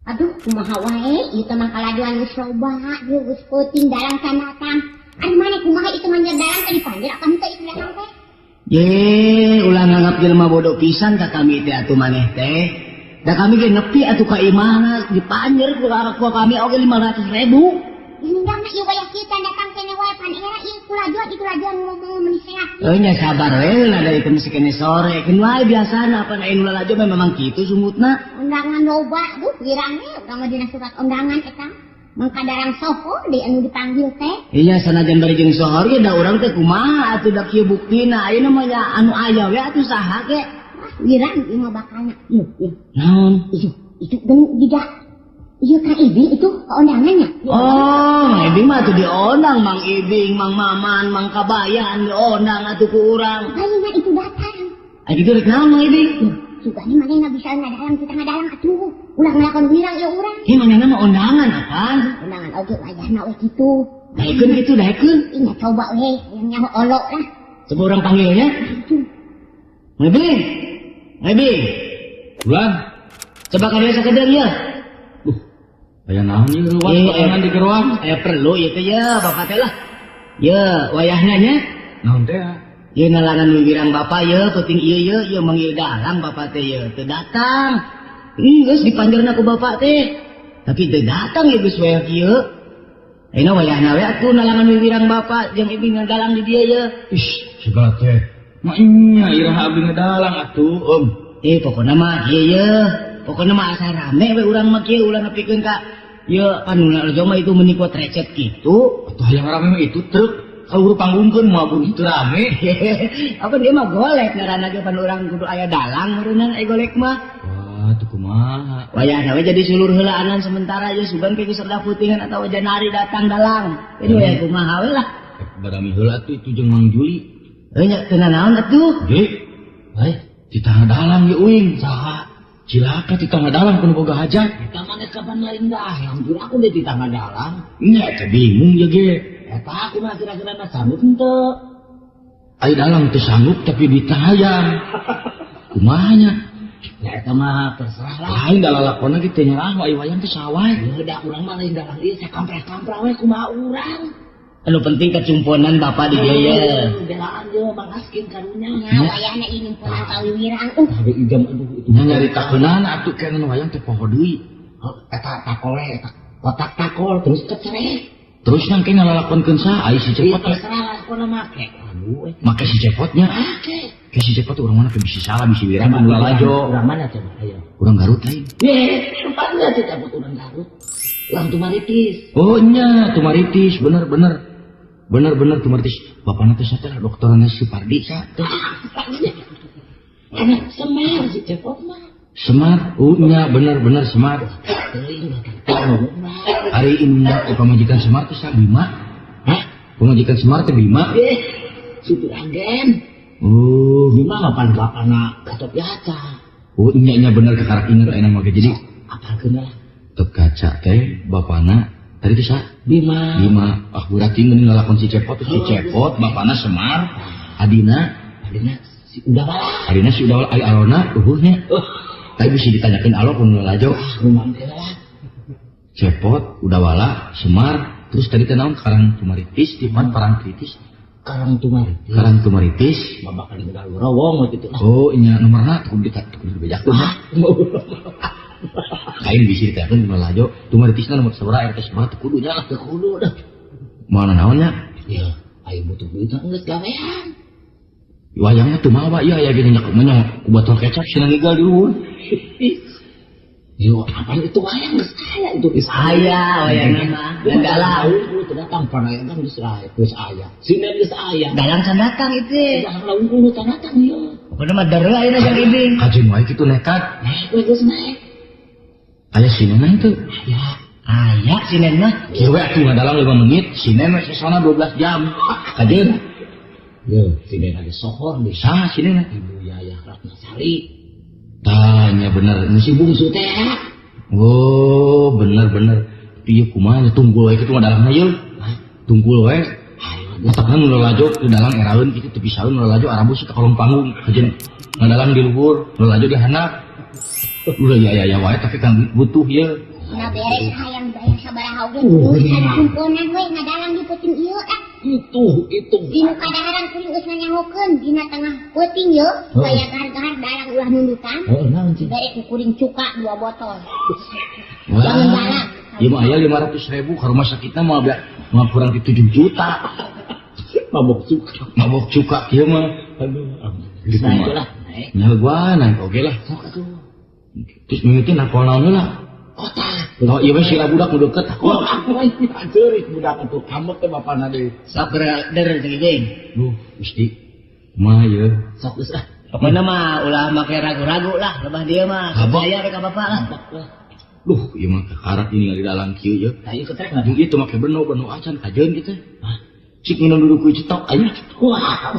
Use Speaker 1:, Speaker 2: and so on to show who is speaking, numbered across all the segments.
Speaker 1: Aduh, kumaha wae ieu teh mah kalajuan geus loba, ieu geus peuting dalang can datang. Ari maneh kumaha itu manjer dalang teh dipanjer apa henteu itu dalang teh?
Speaker 2: Ye, ulah nganggap jelema bodoh pisan ka kami teh atuh maneh teh. Da kami ge nepi atuh ka imahna dipanjer ku kami oge 500 ribu.
Speaker 1: Ninggalna ieu wayah kieu can datang keneh wae pan era ieu kulajuan ieu kulajuan ngomong meuni sehat.
Speaker 2: Eh, nya sabar we lah, dari itu mesti kene sore. Keun wae biasana apa anu lalajo memang kitu sungutna.
Speaker 1: Undangan loba, duh wirang we urang mah dina surat undangan eta. Mangka darang sohor deui anu dipanggil teh.
Speaker 2: Iya, sanajan bari jeung sohor ge da urang teh kumaha atuh, da kieu buktina ayeuna mah nya anu aya we atuh saha ge.
Speaker 1: Wah, wirang ieu mah bakalna. Ieu, ieu.
Speaker 2: Naon?
Speaker 1: Itu, itu geuning jiga ieu Kang Ibing itu keundangannya.
Speaker 2: Oh, Mang Ibing mah atuh diondang, Mang Ibing, Mang Maman, Mang Kabayan diondang atuh ku urang.
Speaker 1: Ayeuna itu datang.
Speaker 2: Aya kitu rek naon Mang Ibing?
Speaker 1: Sugane manehna bisa ngadalang kita ngadalang atuh. Ulah ngelakon wirang ieu urang.
Speaker 2: Ih, manehna mah undangan apaan?
Speaker 1: Undangan oge wayahna we kitu.
Speaker 2: Daekeun kitu, daekeun.
Speaker 1: Ih, coba we yang nyaho olo lah.
Speaker 2: Coba urang panggilnya. Mang Ibing. Mang Ibing.
Speaker 3: Bulan.
Speaker 2: Coba ka dieu sakedeung ya.
Speaker 3: Aya naon ieu ruas
Speaker 2: Eh,
Speaker 3: barengan di geroang?
Speaker 2: Aya perlu ieu teh ya, Bapak teh lah. Ya, wayahna nya.
Speaker 3: Naon teh?
Speaker 2: Ieu nalangan wiwirang Bapak ye, peuting ieu ye, ieu manggil dalang Bapak teh ye, teu datang. Geus dipanjerna ku Bapak teh. Tapi teu datang ya geus wayah kieu. Ayeuna wayahna we atuh nalangan wiwirang Bapak jeung Ibing ngadalang di dieu ye.
Speaker 3: Ih, segala teh. Maenya iraha abdi ngadalang atuh, Om.
Speaker 2: Eh, pokona mah ieu ye. Pokona mah asa rame we urang mah kieu, ulah nepikeun ka ieu panuna rejo mah itu meuni kuat recet kitu.
Speaker 3: Atuh hayang rame mah itu truk kalau panggungkeun moal pun itu rame.
Speaker 2: Apa dia mah golek ngaranna ge, pan urang kudu aya dalang meureunnan aya golek mah.
Speaker 3: Wah, tuh kumaha?
Speaker 2: Wayahna we jadi sulur heulaanan sementara ya, sugan ke geus rada putingan atawa janari datang dalang. Ini wayah kumaha we lah.
Speaker 3: Barami heula atuh itu jeung Mang Juli.
Speaker 2: Heuh nya, teu naon atuh.
Speaker 3: Juli,
Speaker 4: Hei,
Speaker 3: ditah dalang ye uing.
Speaker 4: Saha?
Speaker 3: Cilaka titah dalang kudu boga hajat.
Speaker 4: Eta mah kapan lain dalang, jur aku deh titah dalang.
Speaker 3: Nya teh bingung ya ge.
Speaker 4: Eta aku mah kira-kira mah sanggup henteu.
Speaker 3: Ai dalang teu sanggup tapi ditayang. Kumaha nya?
Speaker 4: Ya eta mah terserah lah.
Speaker 3: Lain da lalakonna ge teu nyerah ai wayang teh saha wae.
Speaker 4: Ya da urang mah lain dalang ieu, sakampra-kampra we kumaha urang.
Speaker 2: Anu penting kacumponan Bapak di dieu ye.
Speaker 4: Belaan ye Mang Askin karunya.
Speaker 1: Nya wayahna ieu nyumponan ka wiwirang.
Speaker 4: Tapi ijam aduh itu.
Speaker 3: Nya nyaritakeunana atuh keun wayang teh poho deui.
Speaker 4: Eta takole eta kotak takol terus kecerek.
Speaker 3: Terus nang ke ngalalakonkeun saha ai si
Speaker 4: Iya,
Speaker 3: Cepot teh?
Speaker 4: Terserah lah kona make. Aduh, eh.
Speaker 3: Make si Cepotnya.
Speaker 4: Make.
Speaker 3: Ke si Cepot urang mana ke bisi salah bisi wirang nu lalajo.
Speaker 4: Urang mana coba? Ayo.
Speaker 3: Urang Garut lain.
Speaker 4: Ye, tempatnya si Cepot urang Garut. Urang Tumaritis.
Speaker 3: Oh nya, Tumaritis, bener bener. Bener bener Tumaritis. Bapakna teh teh dokterna Supardi sa.
Speaker 4: Anak Semar si Cepot mah.
Speaker 3: Semar, oh nya bener bener Semar.
Speaker 4: Teuing datang.
Speaker 3: Ari ini pamajikan Semar teh sa Bima.
Speaker 4: Hah?
Speaker 3: Pamajikan Semar teh Bima.
Speaker 4: Eh, supir agen.
Speaker 3: Oh,
Speaker 4: Bima mah pan bapana Gatot Kaca.
Speaker 3: Oh nya nya bener, kekarak inget ayeuna mah jadi
Speaker 4: Apalkeun lah.
Speaker 3: Gatot Kaca teh bapana tadi teh sa
Speaker 4: Bima.
Speaker 3: Bima. Ah, berarti mending ngalakon si Cepot, si Cepot bapana Semar, adina
Speaker 4: Adina si udah malah.
Speaker 3: Adina si udah ai alona eueuh nya. Tapi bisa ditanyakeun alo kun lalajo.
Speaker 4: Rumah teh lah.
Speaker 3: Cepot, Udawala, Semar, terus tadi teh naon, Karang Tumaritis, di mana Parang Kritis?
Speaker 4: Karang Tumaritis.
Speaker 3: Karang Tumaritis.
Speaker 4: Babakan Tegal Rawong gitu lah.
Speaker 3: Oh, nya nomorna tuh kudu kudu dibejakeun. Lain bisa ditanyakeun ku lalajo, Tumaritisna nomor sabaraha, RT sabaraha teu kudu nya lah.
Speaker 4: Teu kudu dah.
Speaker 3: Mana naonnya?
Speaker 4: Ya, ayo butuh duit mah geus gawean.
Speaker 3: Wayangna teu mawa ieu aya gini nya nya ku botol kecap cenah ngigal di luhur.
Speaker 4: Yo, apaan itu wayang geus aya itu.
Speaker 2: Geus aya wayangna mah. Dan dalang.
Speaker 4: Teu datang panaya kan geus aya, geus aya. Sinden geus aya.
Speaker 2: Dalang can datang itu.
Speaker 4: Dalang laung teu datang yo.
Speaker 2: Pokoknya mah deureuh ayeuna jeung Ibing.
Speaker 3: Kajeun wae kitu nekat.
Speaker 4: Naik we geus naik.
Speaker 3: Aya sinena itu.
Speaker 4: Aya.
Speaker 2: Aya sinen mah.
Speaker 3: Kieu we atuh ngadalang 5 menit, sinen we sesona 12 jam. Kajeun.
Speaker 4: Yo, sinden ada sohor di
Speaker 3: Saha sinena?
Speaker 4: Ibu Yayah Ratnasari.
Speaker 3: Tanya bener ini
Speaker 4: Si bungsu teh.
Speaker 3: Oh, bener bener. Tapi ieu kumaha nya, tunggul we kitu ngadalangna ieu. Tunggul we.
Speaker 4: Ayo.
Speaker 3: Matakna nu lalajo di dalang eraeun kitu teu pisaeun, nu lalajo arabus ka kolong panggung. Kajeun ngadalang di luhur, nu lalajo di handap. Udah ya ya ya wae tapi kan butuh ieu.
Speaker 1: Nah beres hayang bayar sabaraha oge kudu sakumponan we ngadalang di peuting ieu ah.
Speaker 4: Itu.
Speaker 1: Dinu kadaharan kuring geus nganyahokeun dina tengah peuting yeuh kaya gahar-gahar dalang ulah nundutan.
Speaker 4: Heeh, naon cing?
Speaker 1: Bere ku kuring cuka 2 botol. Jangan dalang.
Speaker 3: Ieu mah aya 500.000 ka rumah sakitna mah moal kurang ti 7 juta.
Speaker 4: Mabok cuka.
Speaker 3: Mabok cuka kieu mah.
Speaker 4: Aduh, ampun. Nah, itulah.
Speaker 3: Nya gua naik oge lah.
Speaker 4: Sok atuh.
Speaker 3: Terus mimiti nakol naon heula?
Speaker 4: Kota.
Speaker 3: Oh, ieu mah sira budak nu deukeut.
Speaker 4: Wah, ceurik budak atuh ambek teh bapana deui.
Speaker 2: Sok der jeung ibing.
Speaker 3: Duh, Gusti. Kumaha ieu?
Speaker 4: Sok geus ah.
Speaker 2: Pokoknya mah ulah make ragu-ragu lah, lebah dia mah.
Speaker 3: Abah.
Speaker 2: Percaya we ka bapak lah.
Speaker 3: Duh, ieu mah kakarak ini di dalam kieu ieu.
Speaker 4: Tah ieu ketrek mah.
Speaker 3: Jeung ieu teu make beno acan kajeun kitu.
Speaker 4: Hah?
Speaker 3: Cik minum dulu ku cetok aya.
Speaker 4: Wah,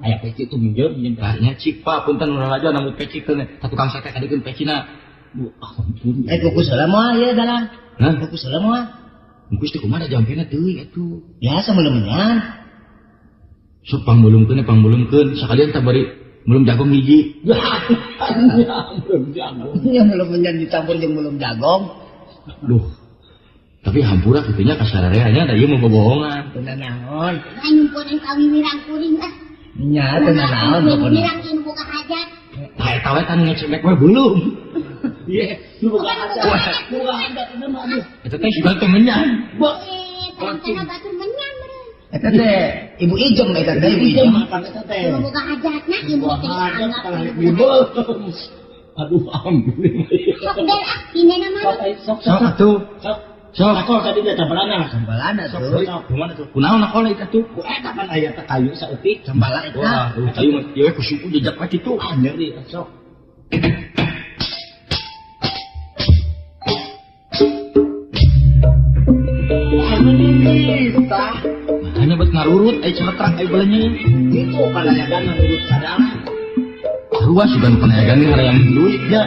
Speaker 4: aya peci tuh minjem minjem.
Speaker 3: Tah nya cik Pak, punten ulah aja namun peci teh ka tukang sate kadikeun pecina.
Speaker 4: Duh, ampun.
Speaker 2: Kukus heula moal ieu dalang.
Speaker 3: Hah?
Speaker 2: Kukus heula moal.
Speaker 3: Kukus teh kumaha jampena teuing atuh.
Speaker 2: Ya sameuleumeunyan.
Speaker 3: Sok pangmulungkeun pangmulungkeun sakalian tah bari mulum jagung hiji.
Speaker 4: Belum jagung.
Speaker 2: Nya mulum dicampur jeung mulum jagong.
Speaker 3: Duh. Tapi hampura kitu nya ka sararea nya da ieu mah bobohongan.
Speaker 2: Teu naon.
Speaker 1: Lah nyumponan ka wiwirang kuring ah.
Speaker 2: Nya teu naon pokona.
Speaker 1: Wiwirang ieu boga hajat.
Speaker 3: Tah eta we kan ngecemek we belum.
Speaker 4: Iya, nu boga hajat. Boga hajat eta mah aduh.
Speaker 3: Eta teh sudah teh menyan.
Speaker 1: Tangtana batur menyan meureun.
Speaker 2: Eta teh Ibu Ijem eta teh Ibu
Speaker 4: Ijem
Speaker 2: Ijem.
Speaker 4: makan eta teh.
Speaker 1: Nu boga hajatna ieu mah teh dianggap.
Speaker 4: Aduh, ampun.
Speaker 1: Sok der ah dina mah.
Speaker 4: Sok
Speaker 3: Sok atuh.
Speaker 4: Sok.
Speaker 3: Sok.
Speaker 4: Nakol tadi dia cambalana.
Speaker 2: Cambalana tuh.
Speaker 3: Kumaha tuh? Kunaon nakolna eta tuh?
Speaker 4: Ku eta pan aya teh kayu saeutik.
Speaker 2: Cambala eta.
Speaker 3: Wah, kayu mah ieu ku suku jejak we kitu.
Speaker 4: Ah, nyeri sok.
Speaker 3: Makanya buat ngarurut, ayo celetrak, ayo belenya.
Speaker 4: Itu panayagan ngarurut sadalah.
Speaker 3: Sarua sugan panayagan ge hayang duit ya.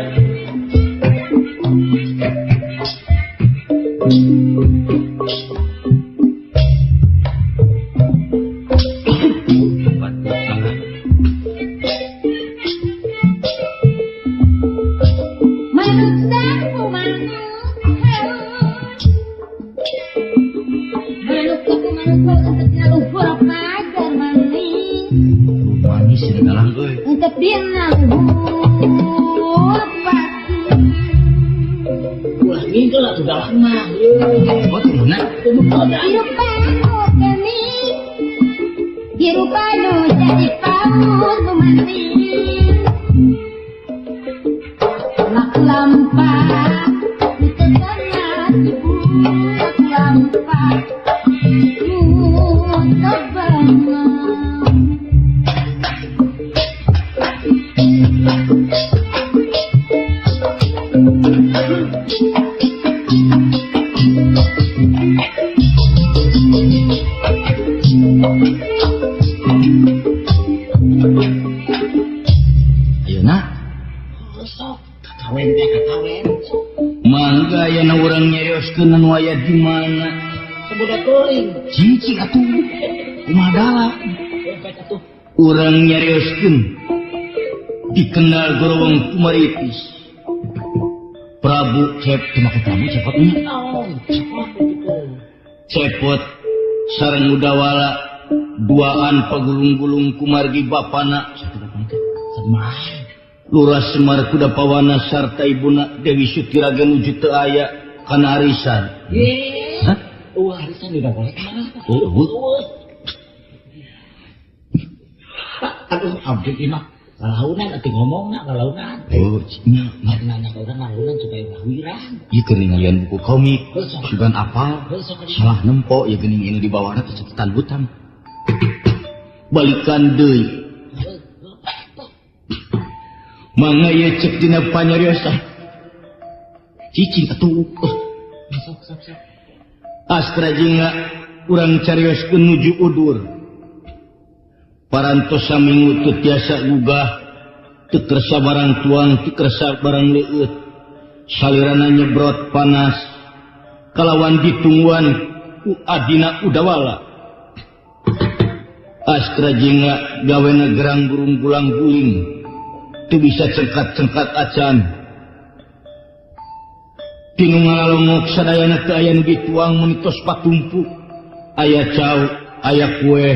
Speaker 3: Manis ya dalang euy.
Speaker 1: Untuk dina luhur pati.
Speaker 4: Ulah ngingkel atuh dalang mah.
Speaker 3: Oh, teu meunang.
Speaker 1: Dirupanu kami, dirupanu jadi paur mati. Lak lampak, itu tanah ibu lak lampak.
Speaker 3: Ayeuna
Speaker 4: Sok kakawen teh kakawen.
Speaker 3: Mangga aya urang nyarioskeun anu aya di mana?
Speaker 4: Sabudak teuing.
Speaker 3: Cicing atuh. Kumaha dalang? Urang nyarioskeun dikenal gorowong Kumaritis. Prabu Cep teu make Prabu Cepot nya. Cepot sareng Udawala duaan pagulung-gulung kumargi bapana. Satu bapana teh
Speaker 4: Semar.
Speaker 3: Lurah Semar kuda pawana sarta ibuna Dewi Sutiraga nuju teu aya kana arisan.
Speaker 4: Ye.
Speaker 3: Hah?
Speaker 4: Eueuh arisan di boleh ka mana?
Speaker 3: Eueuh.
Speaker 4: Aduh, abdi mah lalaunan atuh ngomongna lalaunan.
Speaker 3: Oh, nya
Speaker 4: nanya ka urang lalaunan supaya ulah wirang.
Speaker 3: Ieu keur ningalian buku komik, sugan apal, salah nempo ieu geuning ieu dibawana teh catatan hutang. Balikan deui. Mangga ieu cek dina panyariosan. Cicing atuh.
Speaker 4: Sok sok sok.
Speaker 3: Astra jingga urang carioskeun nuju udur. Parantos saminggu teu tiasa gugah, teu kersa barang tuang, teu kersa barang leueut. Salirana nyebrot panas, kalawan ditungguan ku adina Udawala. Astra jingga gawena gerang burung gulang guling, teu bisa cengkat-cengkat acan. Tinu ngalalongok sadayana teu aya nu dituang mun tos patumpu. Aya cau, aya kue,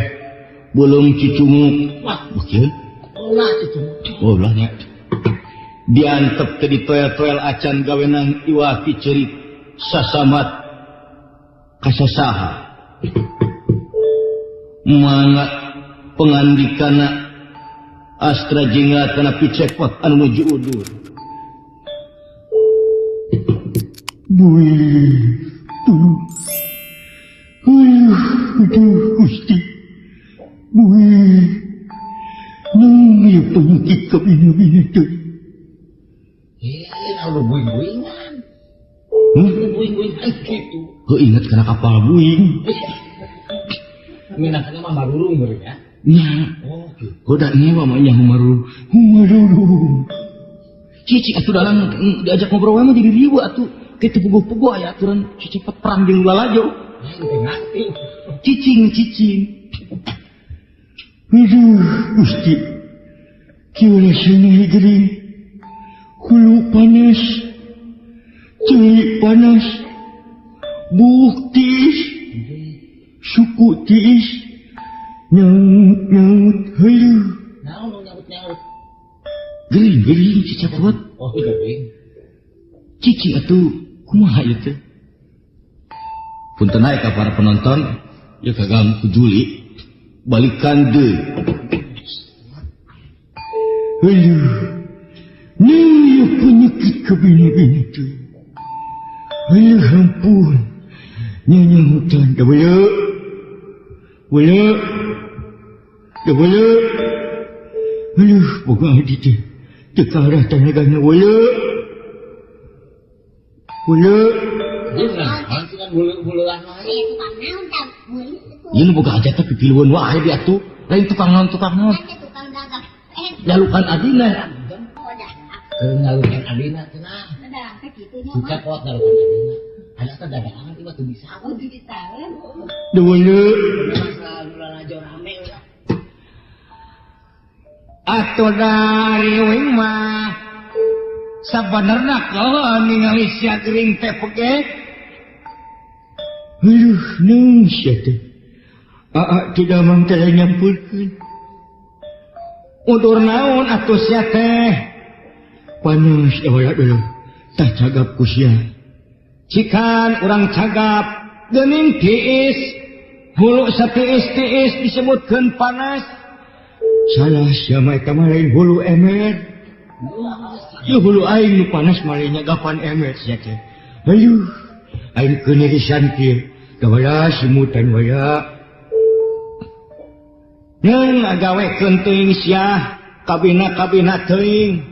Speaker 3: beuleum cucunguk.
Speaker 4: Wah,
Speaker 3: Beukieun.
Speaker 4: ulah cucunguk.
Speaker 3: Oh, ulah nya. Diantep teh ditoel-toel acan gawenang iwal ti ceurik sasamat kasasaha. Mangga pangandikana Astra Jingga kana picepot anu nuju udur.
Speaker 5: Buih, tuh. Aduh, aduh, Gusti. Buih. Nang ieu penyakit kabina-bina teh.
Speaker 4: Eh, naon buing-buingan.
Speaker 3: Hmm?
Speaker 4: Buing-buingan gitu.
Speaker 3: Heuh, inget kana kapal buing.
Speaker 4: Minangkana mah marurung meureun ya.
Speaker 3: Nya.
Speaker 4: Oh, gitu.
Speaker 3: Goda nyewa mah nya humarurung. Humarurung. Cici atuh dalang diajak ngobrol wae mah jadi riweuh atuh. Kitu puguh-puguh aya aturan cicipet perang jeung lalajo.
Speaker 4: Aing teh ngarti.
Speaker 3: Cicing cicing.
Speaker 5: Aduh, Gusti. Kieu rasana gering. Hulu panas. Ceuli panas. Buuk tiis. Suku tiis. Nyaut-nyaut heueuh.
Speaker 4: Naon nu nyaut-nyaut?
Speaker 3: Gering gering cicipet.
Speaker 4: Oh, gering.
Speaker 3: Cici atuh kumaha ieu teh? Punten aya ka para penonton, ieu kaganggu ku Juli. Balikan deui.
Speaker 5: Aduh. Nih penyakit kabina-bina teh. Aduh, ampun. Nyanyahutan. Dah boleh. Boleh. Dah boleh. Aduh, boga adi teh. Teu ka arah tanagana boleh. Boleh.
Speaker 4: Ieu naon sih kan bulu-buluan wae.
Speaker 1: Aya tukang naon tah meuli tuh.
Speaker 3: Ieu nu boga hajat teh pipilueun wae di atuh. Lain tukang naon tukang naon.
Speaker 1: Kan teh tukang dagang. Eh,
Speaker 3: Nyalukan adina.
Speaker 1: oh dah.
Speaker 4: Keur nyalukan adina cenah.
Speaker 1: Dagang teh kitu nya
Speaker 4: Si
Speaker 1: mah.
Speaker 4: Cepot nyalukan adina. Anak teh dagangan ieu mah teu bisa.
Speaker 1: Oh, dibisaeun.
Speaker 5: Dah boleh.
Speaker 4: Masalah nu lalajo rame ulah.
Speaker 3: Atuh dari uing mah sabenerna keuheul ningali sia gering teh pege.
Speaker 5: Aduh, naon sia teh. Aa teh damang teh nyampurkeun.
Speaker 3: Udur naon atuh sia teh?
Speaker 5: Panas dah dulu. Tah cagap ku sia.
Speaker 3: Cikan urang cagap geuning tiis. Hulu satiis-tiis disebutkeun panas.
Speaker 5: Salah sia mah eta mah lain hulu emer. Ieu hulu aing nu panas mah lain nyagapan emer sia teh. Aduh, aing keunirisan kieu. Da wala simutan waya.
Speaker 3: Nyeun ngagawekeun teuing sia, kabina-kabina teuing.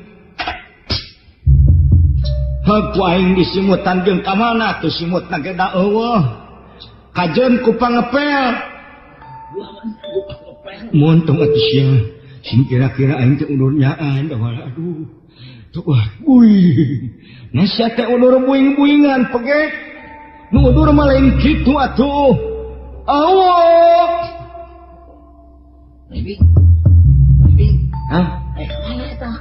Speaker 3: Heug ku aing disimutan jeung ka mana tuh simutna ge da eueuh. Kajeun ku pangepel.
Speaker 5: Montong atuh sia. Sing kira-kira aing teh undur nyaan da wala aduh. Tuh wah, buing.
Speaker 3: Nah sia teh undur buing-buingan pege. Nu udur mah lain kitu atuh. Awok.
Speaker 4: Bibi. Bibi.
Speaker 3: Hah?
Speaker 4: Eh, kemana eta?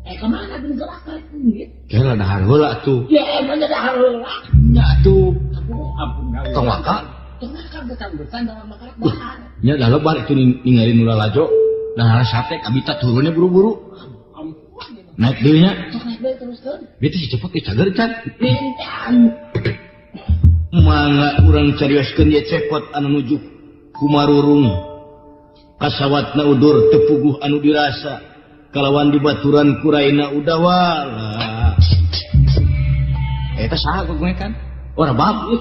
Speaker 4: Eh, kemana bin gerak gitu?
Speaker 3: Kela dahar heula atuh.
Speaker 4: Ya, emangnya dahar heula.
Speaker 3: Nya atuh.
Speaker 4: Aduh, ampun gawe.
Speaker 3: Tong waka.
Speaker 4: Tong waka betang-betang dalam makanan dahar.
Speaker 3: Nya dah lebar itu ninggalin nu lalajo. Dahar sate kabita turunnya buru-buru.
Speaker 4: Ampun.
Speaker 3: Naik deui nya.
Speaker 4: Sok naik deui teruskeun.
Speaker 3: Bieu teh si cepot ge cager can.
Speaker 4: Mintaan.
Speaker 3: Mangga urang carioskeun ye cepot anu nuju kumarurung. Kasawatna udur teu puguh anu dirasa. Kalawan dibaturan kuraina udawala. Eta saha gue kan? Oh, rebab.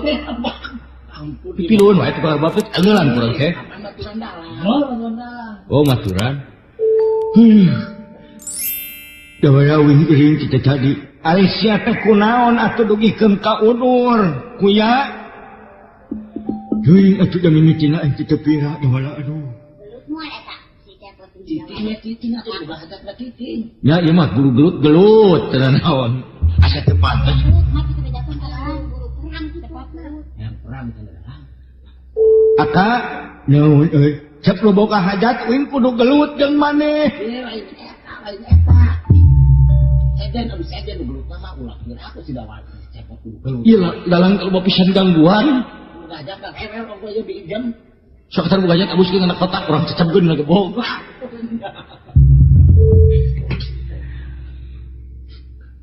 Speaker 4: Ampun.
Speaker 3: Pipilueun wae tukang rebab teh angeulan kurang teh.
Speaker 4: Apa maturan dalang? Oh, maturan dalang.
Speaker 3: Oh, maturan.
Speaker 5: Da wala uing gering kita tadi.
Speaker 3: Ari sia teh kunaon atuh dugikeun ka udur, kuya?
Speaker 5: Teuing atuh da mimitina aing teh teu pira da wala aduh.
Speaker 1: Gelut moal eta si Cepot
Speaker 4: Cicing ya cicing atuh boga hajatna cicing.
Speaker 3: Ya ieu mah guru gelut gelut teu naon. Asa teu pantes.
Speaker 1: Gelut mah kitu bejakeun ka guru perang Cepotna.
Speaker 4: Yang perang teh dalang.
Speaker 3: Aka
Speaker 5: Naon euy?
Speaker 3: Cep lu boga hajat uing kudu gelut jeung maneh.
Speaker 4: Ieu lain eta, lain eta. Sejen anu sejen nu gelut mah ulah geura aku si dawal cepot.
Speaker 3: Iya dalang kalau pisan gangguan. Sok tar buka abus ke anak kotak orang cecebkeun lagi bohong.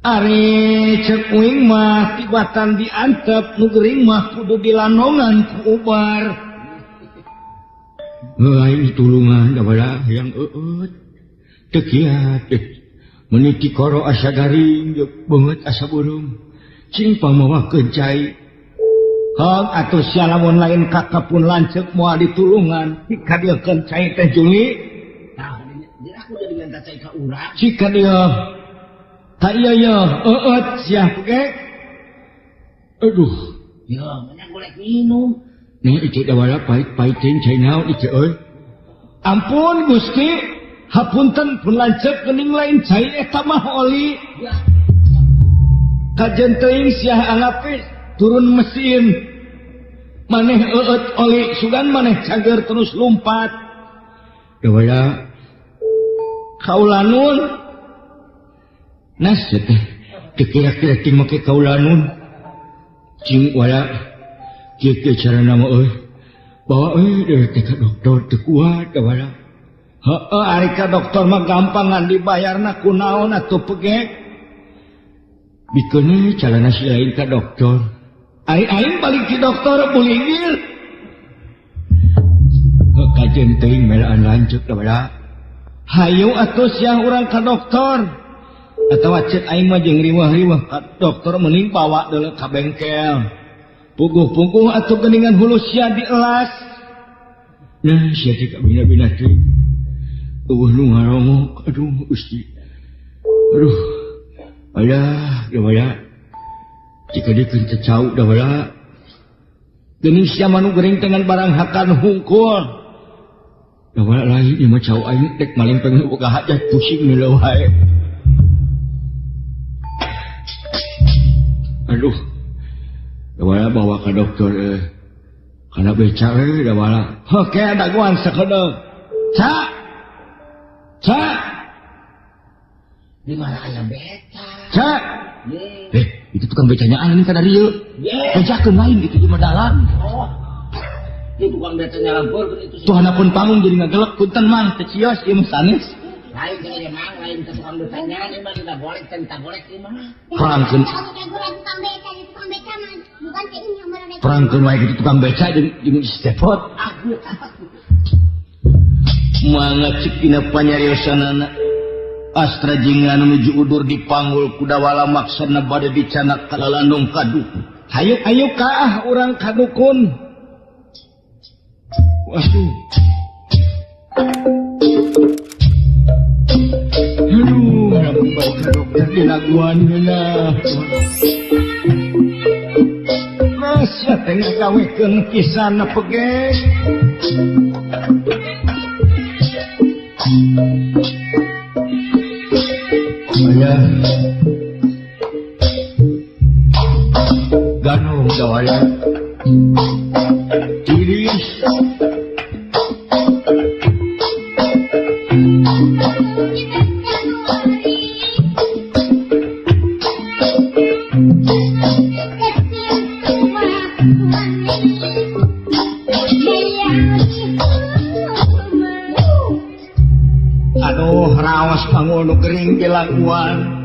Speaker 3: Ari cek uing mah tibatan diantep nu gering mah kudu dilanongan ku ubar.
Speaker 5: Heuh aing ditulungan da bala hayang eueut. Teu kiat meniti koro asa garing jeung beungeut asa beureum. Cing pamawakeun cai.
Speaker 3: Hong atuh sia lamun lain kakapun lanceuk moal ditulungan dikadieukeun cai teh Juli.
Speaker 4: Tah aku jadi minta cai ka urang.
Speaker 3: Cik ka dieu. Ta ieu ye eueut sia ge.
Speaker 5: Aduh.
Speaker 4: Yo, menang golek minum.
Speaker 5: Nih itu da wala pait-pait teuing cai naon ieu euy.
Speaker 3: Ampun Gusti, hapunten pun lanceuk geuning lain cai eta mah oli. Kajen teuing sia angapi turun mesin. Maneh eueut oli sugan maneh cager terus lumpat.
Speaker 5: Da wala
Speaker 3: kaulanun.
Speaker 5: Nas teh teu kira-kira ting make kaulanun. Cing wala kieu-kieu carana mah euy. Bawa euy deui teh ka dokter teu kuat da wala.
Speaker 3: Heueuh ari ka dokter mah gampang ngan dibayarna kunaon atuh pegek.
Speaker 5: Bikeun carana si lain ka dokter.
Speaker 3: Ari aing balik ti dokter buligil.
Speaker 5: Heuh kajen teuing melaan lanceuk da wala.
Speaker 3: Hayu atuh sia urang ka dokter. Atawa ceuk aing mah jeung riweuh-riweuh ka dokter mending bawa deuleu ka bengkel. Puguh-puguh atuh geuningan hulu sia dielas.
Speaker 5: Nah sia teh kabina-bina teuing. Eueuh nu ngarongok aduh Gusti. Aduh. Alah, da wala. Jika dia keur teu cau da wala.
Speaker 3: Geuning sia mah nu gering dengan barang hakan hungkul.
Speaker 5: Da wala lain ieu mah cau aing dek malempeng nu boga hajat pusing heula wae. Aduh. Da wala bawa ka dokter kana beca we da wala.
Speaker 3: Heuh ke daguan sakedeung. Ca. Ca.
Speaker 4: Di mana aya beca?
Speaker 3: Ca.
Speaker 2: Itu tukang becanya aneh kan dari ieu. Becakeun lain gitu di dalang.
Speaker 4: Oh. Ini tukang becanya lampor itu.
Speaker 2: Tuh hanapun panggung jadi ngagelek punten mang teu cios ieu mah sanes.
Speaker 4: Lain cenah ieu mang, lain teh tukang becanya ieu mah tidak boleh teh tak boleh ieu mah.
Speaker 2: Perangkeun. Perangkeun wae kitu tukang beca jeung stepot.
Speaker 3: Mangga cik dina panyariosanana. Astra jingan menuju udur dipanggul kudawala maksana bade dicanak kalalandung kadukun. Hayu ayu kaah urang kadukun. Waduh. Aduh, lamun bae ka dokter dilaguan heula. Mas sia teh ngagawekeun pisan pege.
Speaker 5: Ayah. Ganong dawala. Tiris.
Speaker 3: Aduh, raos panggul nu gering dilaguan.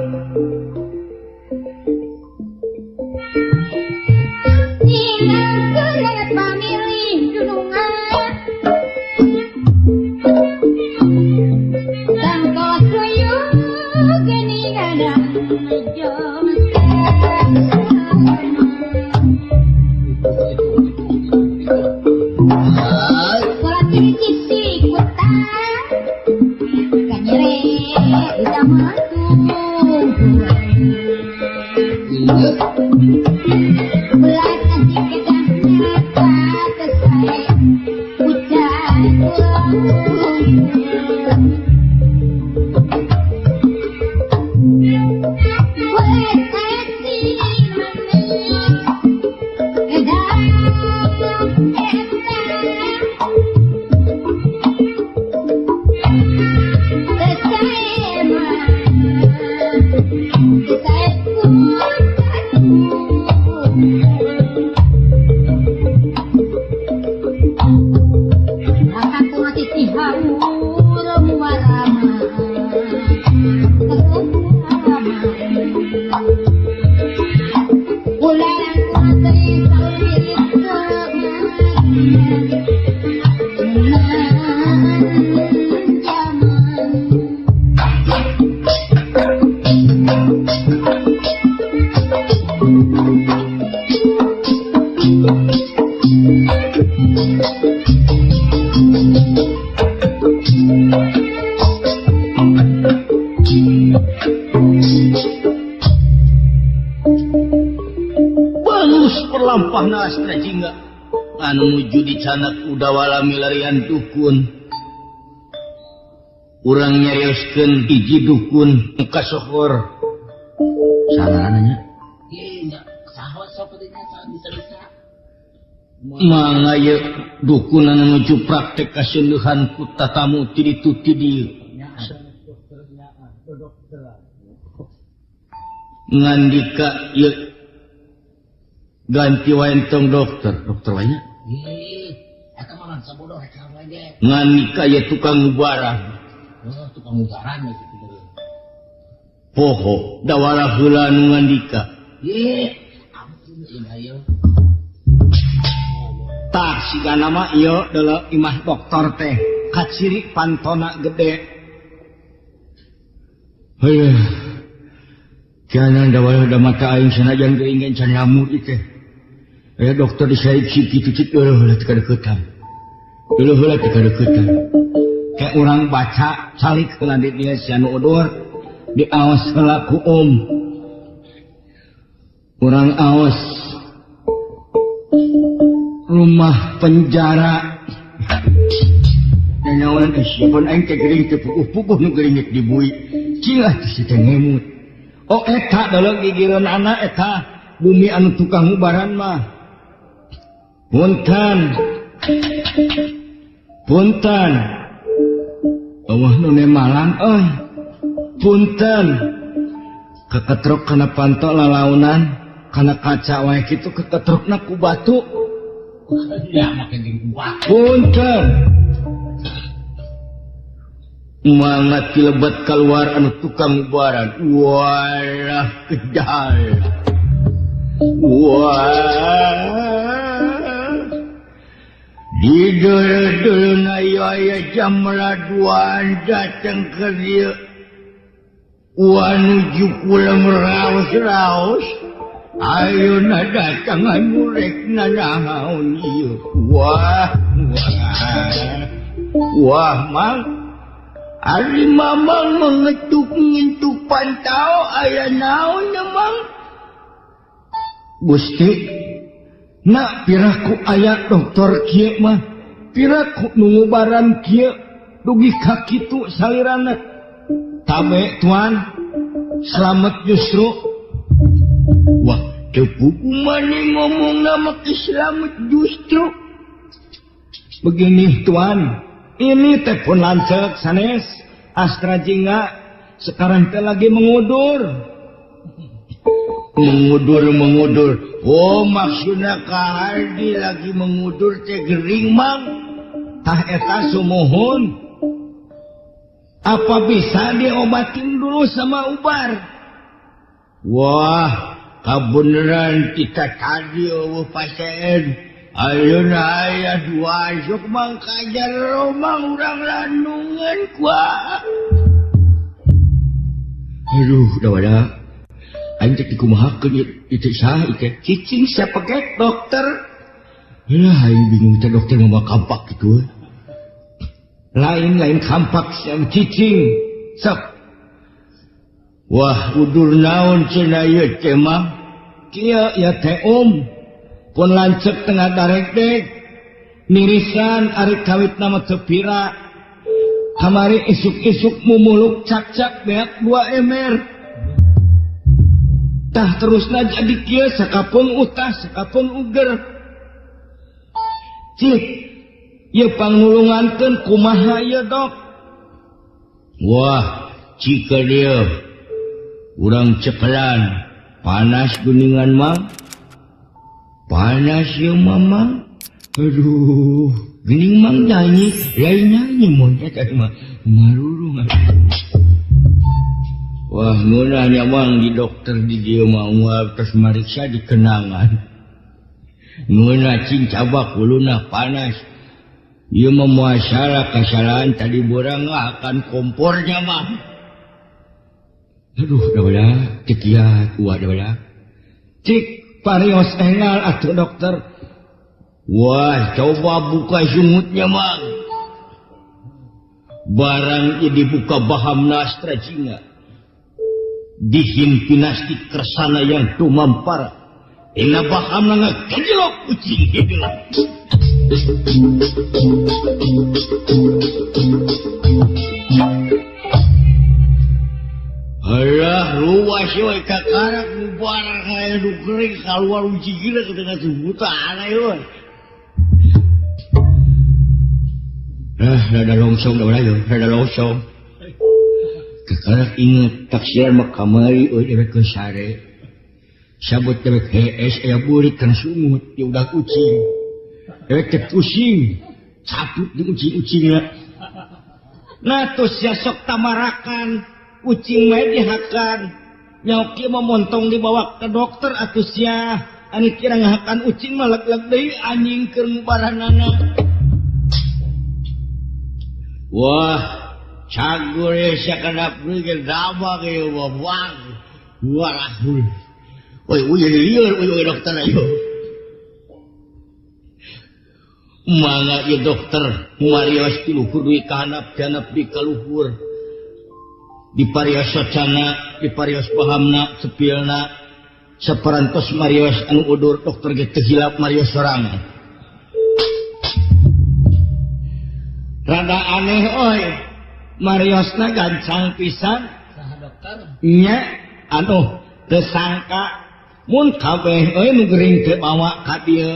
Speaker 3: Alus perlampahna Astra Jingga anu nuju dicanak Udawala milarian dukun. Urang nyarioskeun hiji dukun nu kasohor. Saha nya?
Speaker 4: Saha sok dinya bisa-bisa.
Speaker 3: Mangga ieu dukun anu nuju praktek kaseuneuhan ku tatamu ti ditu ti dieu. Ngandika ieu ganti wae entong dokter, dokter wae nya.
Speaker 4: Eta mah mangsa bodoh rek wae ge.
Speaker 3: Ngandika ieu tukang ubaran.
Speaker 4: Heuh, tukang ubaran we kitu beureum.
Speaker 3: Poho dawala heula nu ngandika.
Speaker 4: Ih, ampun ieu mah ieu.
Speaker 5: Tah sigana mah ieu deuleu imah dokter teh kaciri pantona gede.
Speaker 3: Heuh. Kianan dawala da mata aing sanajan geuing ge can lamur ieu teh. Aya dokter disaip kitu cik leuh heula teu kadeuketan. Leuh heula teu kadeuketan.
Speaker 5: Kayak urang baca calik heula di dieu sia nu udur diaos heula ku om. Urang aos rumah penjara.
Speaker 3: Nyawan teh sieun aing teh geuring teh puguh-puguh nu geuring geus dibui. Cing ah teh si teh ngemut.
Speaker 5: Oh eta deuleu gigireun anak eta bumi anu tukang ubaran mah. Punten. Punten. Eueuh nu nemalan euy. Punten. Keketrok kana panto lalaunan, kana kaca wae kitu keketrokna ku batu.
Speaker 4: Ya make jeung batu.
Speaker 5: Punten.
Speaker 3: Mangga tilebet keluar anu tukang ubaran. Walah kejal. Wah. Di deuleu-deuleuna ieu aya jam laduan datang ke dieu. Wah nuju kulem raos-raos. Ayeuna datang anu rek nanaon ieu. Wah, wah. Wah, Mang. Ari Mamang mengetuk ngintuk pantau aya naon nya, Mang?
Speaker 5: Gusti, nak piraku aya dokter kieu mah, piraku nu ngubaran kieu dugi ka kitu salirana. Tabe tuan, selamat justru.
Speaker 3: Wah, teu puguh maneh ngomongna make selamat justru.
Speaker 5: Begini tuan, ini teh pun lanceuk sanes Astra Jingga sekarang teh lagi mengudur.
Speaker 3: Mengudur, mengudur. Oh, maksudna Ka Hardi lagi mengudur teh gering, Mang.
Speaker 5: Tah eta sumuhun. Apa bisa diobatin dulu sama ubar?
Speaker 3: Wah, kabeneran kita tadi eueuh pasien. Ayeuna aya dua asuk Mang kajar Romang urang landungan kuah.
Speaker 5: Aduh, dah ada. Aing teh dikumahakeun ieu teh saha ieu teh? Cicing siapa ge dokter? Lah aing bingung teh dokter ngomong kampak kitu. Lain-lain kampak siang cicing. Sok.
Speaker 3: Wah, udur naon cenah ieu teh mah?
Speaker 5: Kieu ya teh om. Pun lanceuk tengah darekdek. Nirisan ari kawitna mah teu pira. Kamari isuk-isuk mumuluk cak-cak beak 2 ember. Tah terusna jadi kieu sakapeung utah sakapeung uger. Cik, ieu pangnulungankeun kumaha ieu dok?
Speaker 3: Wah, cik dieu. Urang cekelan panas geuningan mah. Panas ieu mama. Aduh, geuning mang nyanyi, lain nyanyi mun eta mah marurung. Wah, ngeunah nya mang di dokter di dieu mah unggal tos mariksa di kenangan. Ngeunah cing cabak huluna panas. Ieu mah muasara kasalahan tadi borang akan kompornya mah.
Speaker 5: Aduh, dah bala, cik ya, kuat dah bala. Cik parios enggal atuh dokter.
Speaker 3: Wah, coba buka sungutnya mang. Barang ieu dibuka bahamna Astra Jingga. Dihimpinasti kersana yang tumampara. Dina bahamna ngagejlok kucing hideung. Alah luas we kakarak mubarak aya nu gering kaluar ucing ke tengah sebutan ayo. Rada longsong da ayo, rada longsong. Kakarak inget taksiran mah kamari euy dewek ke sare. Sabut dewek hees aya burit kana sungut di udah kucing. Dewek teh pusing, caput di ucing-ucingna. Nah tos sia sok tamarakan, ucing mah dihakan. Nyaok ieu mah montong dibawa ke dokter atuh sia. Ani kira ngahakan ucing mah leg-leg deui anjing keur ngubaranana. Wah, cagur ya sakedap deui ge dabag ieu mah buang. Walah. Oi, oi jadi lieur oi oi dokter ayo. Mangga ieu dokter marios ti luhur deui ka handap janap di ka luhur. Di parios socana, di parios bahamna, cepilna. Saparantos marios anu udur dokter ge teu hilap marios sorangan. Rada aneh oi. Mariosna gancang pisan.
Speaker 4: Saha dokter?
Speaker 3: Nya aduh teu sangka mun kabeh euy nu gering teu bawa ka dieu.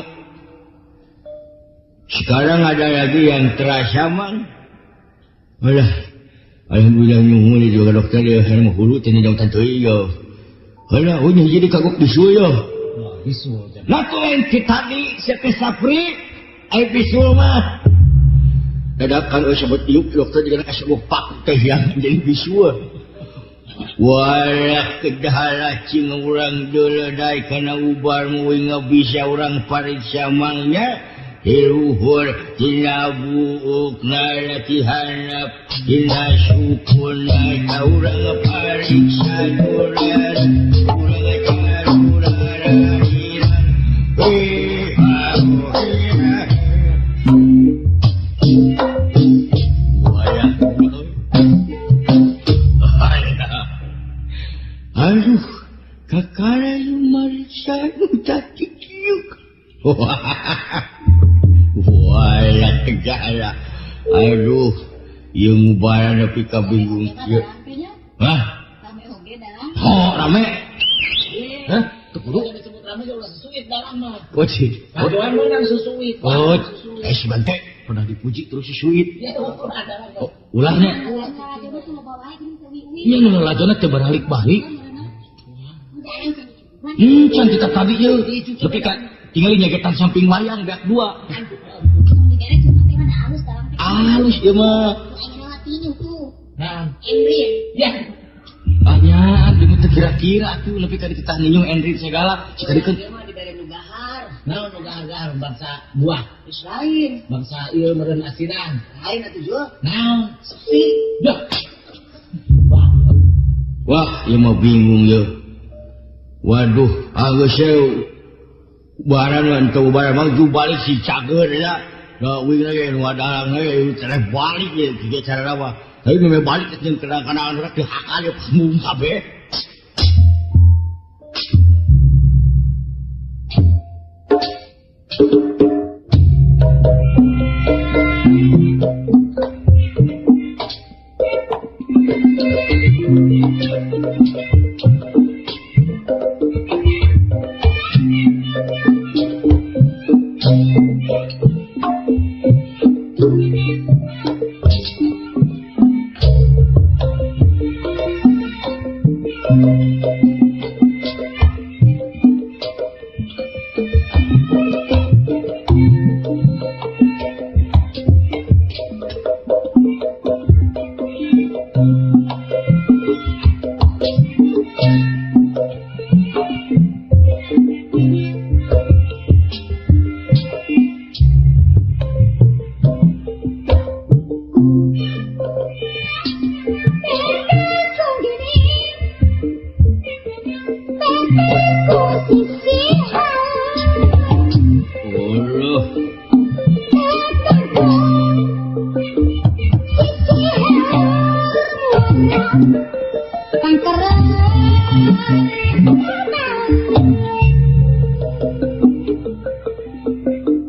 Speaker 3: Sekarang ada lagi yang terasa mang. Alah, alhamdulillah nyuhun juga dokter dia mah hulu teh jauh teuing yo. Alah, euy jadi kagok bisul yo.
Speaker 4: Bisul.
Speaker 3: Nah tuh lain ti tadi sia teh Sapri, ai bisul mah. Dadakan euy sebut iuk dokter juga asa pak teh yang jadi bisul. Walah kedahala cing urang deuleudai kana ubar muing bisa urang pariksa mangnya. Hiluhur tina buuk nalati hanap tina sukuna ka urang pariksa duran urang caruran. Aduh, kakara marisa tadi kiuk. Wah, tegala. Aduh, ieu ngubaran nepi ka bingung kieu. Hah?
Speaker 1: Rame oge dalang.
Speaker 3: Oh, rame. Hah? Teu kudu.
Speaker 4: Disebut rame ge ulah susuit dalang mah.
Speaker 3: Oh, cik.
Speaker 4: Kadoan meunang susuit.
Speaker 3: Oh, si Bante pernah dipuji terus susuit. Oh, ulahnya. Iya, nu lalajona teu baralik-balik. Can kita tadi ieu. Tapi ka tinggal nyagetan samping wayang beak dua. Halus ieu mah.
Speaker 4: Nah,
Speaker 1: Endrin.
Speaker 4: Ya.
Speaker 3: Banyak, di teu kira-kira atuh lebih ka dititah ninyu Endrin segala. Cika dikeun.
Speaker 2: Ieu mah dibere nu gahar.
Speaker 4: Naon nu gahar-gahar bangsa buah.
Speaker 2: Geus lain.
Speaker 4: Bangsa ieu meureun asiran.
Speaker 2: Lain atuh jul.
Speaker 4: Naon?
Speaker 2: Sepi.
Speaker 4: Dah.
Speaker 3: Wah, ieu mah bingung ieu. Waduh, geus barang teu barang mah ju balik si cager ya. Da wing lagi nu adalang ge tereh balik ye kieu cara mah. Tapi meh balik jeung kenang-kenangan urang dihakan ye panggung kabeh.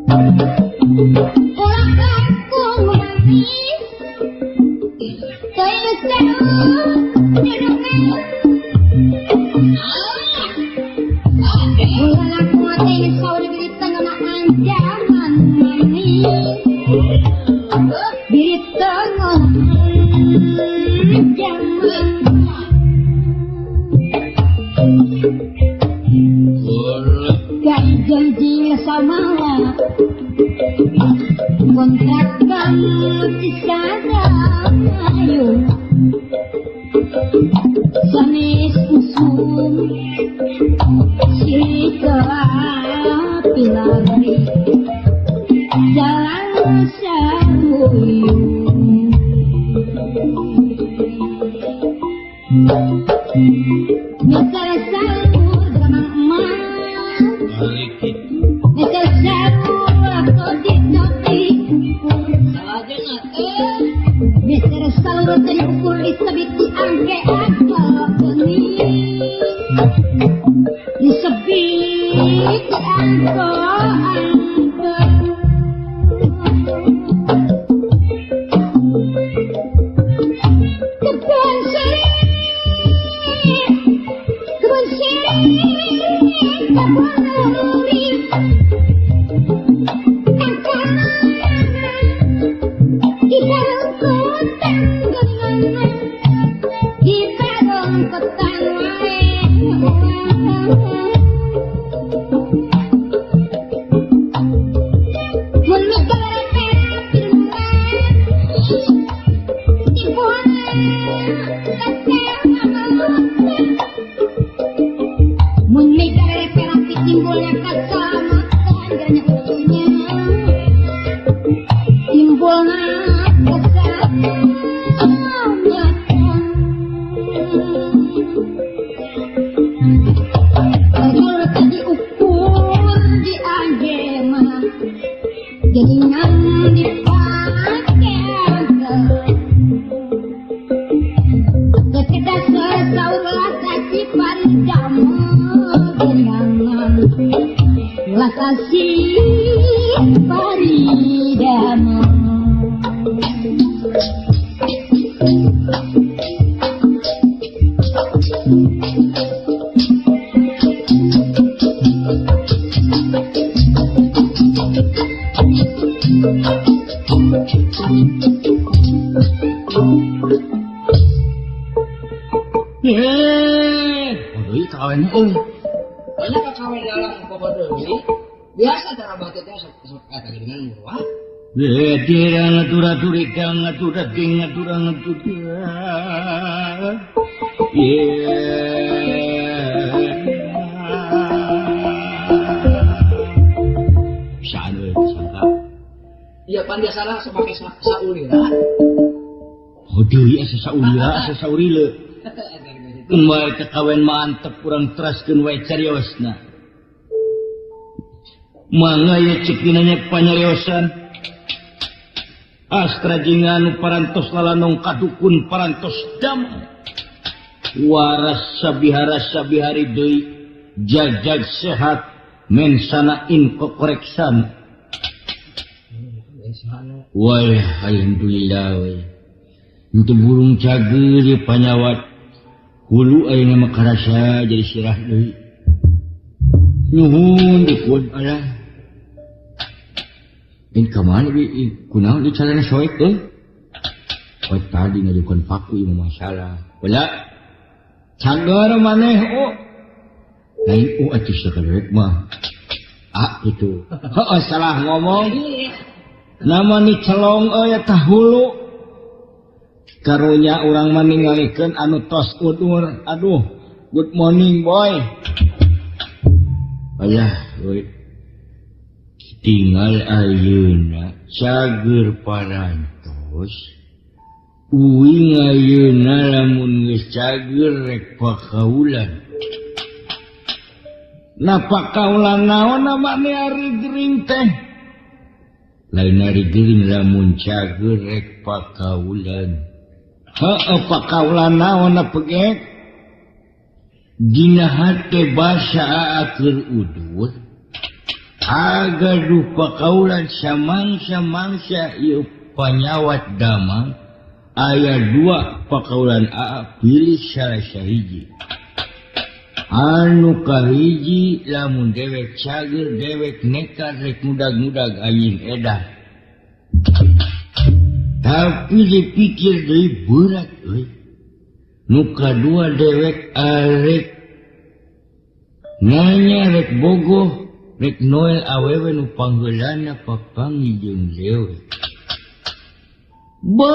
Speaker 1: Ulah kangkung manis Teu seru dudungan Ulah aku teh saur biri tengah anjaman manis Biri tengah anjaman Janji samawa kontrakan di sana ayo sanes usum sirika pilari jalan saruyung misal salur gamang emas misal salur Mister salur diukur disebut diangke angka bening disebut diangko angka kebun seri kebun seri kebun nuri
Speaker 4: Iya pan biasana sok make saulira.
Speaker 3: Oh deui asa saulira asa saurile. Keun wae kakawen mantep urang teraskeun wae cariosna. Mangga ye cek dina nya panyariosan. Astra jeung anu parantos lalanong kadukun parantos damai. Waras sabihara sabihari deui jajag sehat mensana inkokoreksan. Wah, alhamdulillah we. Untuk burung cager di panyawat hulu ayeuna mah karasa jadi sirah deui. Nuhun dikuat Allah. In ka mana bi kunaon di calana soek euy? Oh tadi ngajukeun paku ieu masalah. Wala. Cager maneh oh. Lain u atuh sakalewek mah. Ah gitu. Heuh salah ngomong. Nama ni celong euy eta hulu. Karunya urang mah ningalikeun anu tos udur. Aduh, good morning boy. Ayah euy. Tinggal ayeuna cager parantos. Uing ayeuna lamun geus cager rek pakaulan. Nah pakaulan naon namanya ari gering teh? Lain ari gering lamun cager rek pakaulan. Heueuh pakaulan naon pegek? Dina hate basa aakeun udur.
Speaker 5: Agaduh pakaulan samangsa-mangsa ieu panyawat damang aya dua pakaulan aa pilih salah sahiji. Anu kahiji lamun dewek cager dewek nekat rek ngudag-ngudag anjing edan. Tapi dipikir deui berat euy. Nu kadua dewek arek nanya rek bogoh rek Noel awewe nu panggeulana papanggih jeung dewek.
Speaker 3: Be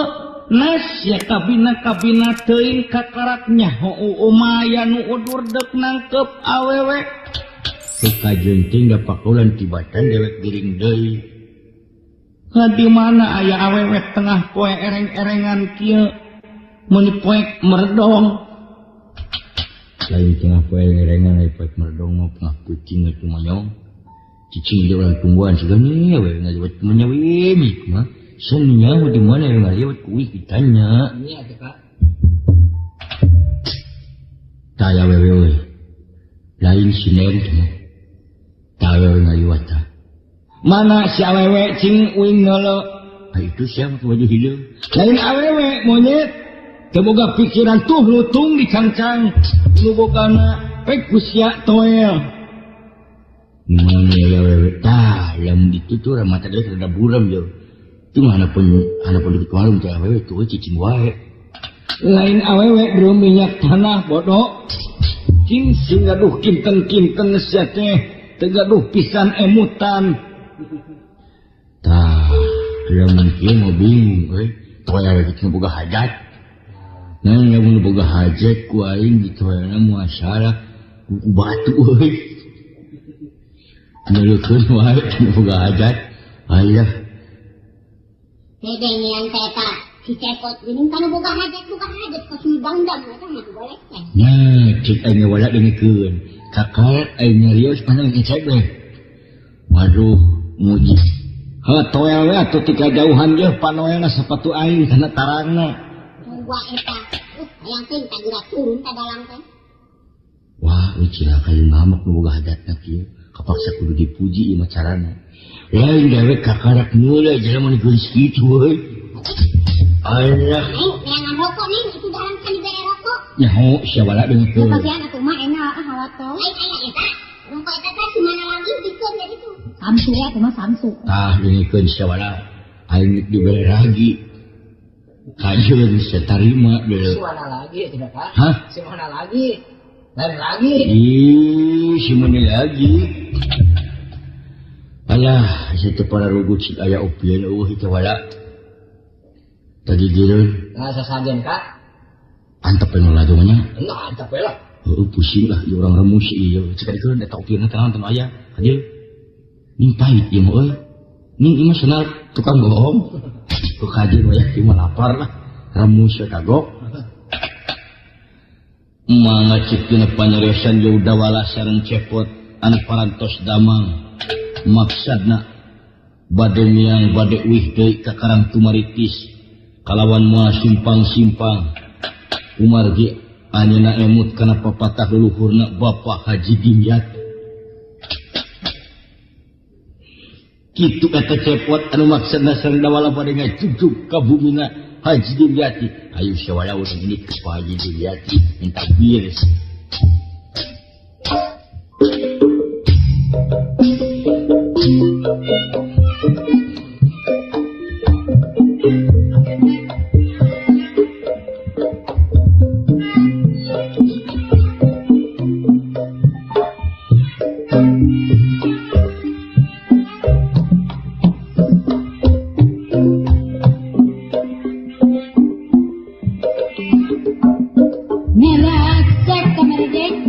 Speaker 3: nas ya kabina-kabina teuing kakarak nyaho umaya nu udur dek nangkep awewe.
Speaker 5: Teu kajenting da pakulan tibatan dewek giring deui.
Speaker 3: Di mana aya awewe tengah poe ereng-erengan kieu meuni poek merdong.
Speaker 5: Lain tengah poe ereng-erengan aya poek merdong mah tengah peuting atuh manyong. Cicing di orang tumbuhan segala we ngaliwat manya we mah. Seninya di mana yang ngaliwat kuih ditanya.
Speaker 4: Iya tuh Kak.
Speaker 5: Taya wewe we. Lain sinen teh. Taya we ngaliwat tah.
Speaker 3: Mana si awewe cing uing nolo.
Speaker 5: Ah itu siapa baju hideung.
Speaker 3: Lain awewe monyet. Teu boga pikiran tuh lutung dicangcang. Nu bogana pek ku sia toel.
Speaker 5: Mana ya wewe tah lamun ditu tuh mata deui rada buram yo. Itu mah hanapun di warung teh awewe tuh cicing wae.
Speaker 3: Lain awewe bro minyak tanah bodoh. Cing sing gaduh kinten-kinten sia teh teu gaduh pisan emutan.
Speaker 5: Tah, lamun kieu mah bingung euy. Toel kitu boga hajat. Nah, lamun boga hajat ku aing ditoelna moal salah ku batu euy. Ngeuleukeun wae boga hajat. Ayah.
Speaker 1: Dede nyian teh eta si Cepot geuning kana boga hajat kos nu dangdang eta mah boleh teh.
Speaker 5: Nah, cek aing wala dengekeun. Kakak aing nyarios mana ngecek we. Waduh, muji.
Speaker 3: Heuh toel we atuh ti kajauhan yeuh panoelna sapatu aing kana tarangna.
Speaker 1: Tunggu eta. Hayang teh tagura turun ka dalang teh.
Speaker 5: Wah, euy cilaka ieu mamak nu boga hajatna kieu. Kapaksa kudu dipuji ieu mah carana. Lain dewek kakarak meuleuh jelema nu geulis kitu euy. Alah.
Speaker 1: Neng, neangan rokok neng, itu dalang kan dibere rokok.
Speaker 5: Nyaho sia bala dengekeun.
Speaker 1: Bagian atuh mah enak ah haloto. Lain aya eta. Rokok eta teh si mana lagi dikeun dari itu. Samsu ya atuh mah samsu.
Speaker 5: Tah dengekeun sia bala. Aing dibere lagi. Kajeun sia tarima deui.
Speaker 4: Si mana lagi tidak Kak?
Speaker 5: Hah?
Speaker 4: Si mana lagi? Lain lagi.
Speaker 5: Ih, si mana lagi? Alah, situ para rugut cik aya opieun eueuh itu wala. Tadi gireun.
Speaker 4: Nah, sasajen Kak.
Speaker 5: Antep we nu ladungnya.
Speaker 4: Nah, antep we lah.
Speaker 5: Heueuh pusing lah ieu urang remus ieu. Cik dikeun eta opieunna teh naon teh aya. Ka dieu. Ning pahit ieu mah euy. Ning ieu mah senal tukang bohong. Ku kajeun we ieu mah lapar lah. Remus we kagok.
Speaker 3: Mangga cik dina panyariosan jauh dawala sareng Cepot anu parantos damang. Maksadna bade miang bade uih deui ka Karang Tumaritis kalawan moal simpang-simpang. Umargi anjeunna emut kana papatah leluhurna Bapak Haji Dimyat. Kitu eta Cepot anu maksadna sareng dawala bade ngajugjug ka bumina Haji Dimyati. Ayo sawala urang ini ke Pak Haji Dimyati minta bir.
Speaker 1: Merah cek kamar dek.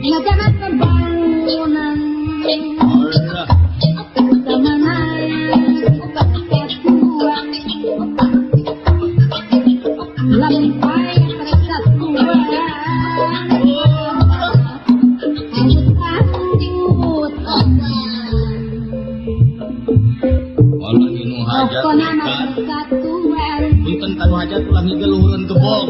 Speaker 1: Ngajaman pembangunan. Lampai persatuan.
Speaker 3: Walah nu hajat punten kanu hajat ulah ngigeluhureun gebog.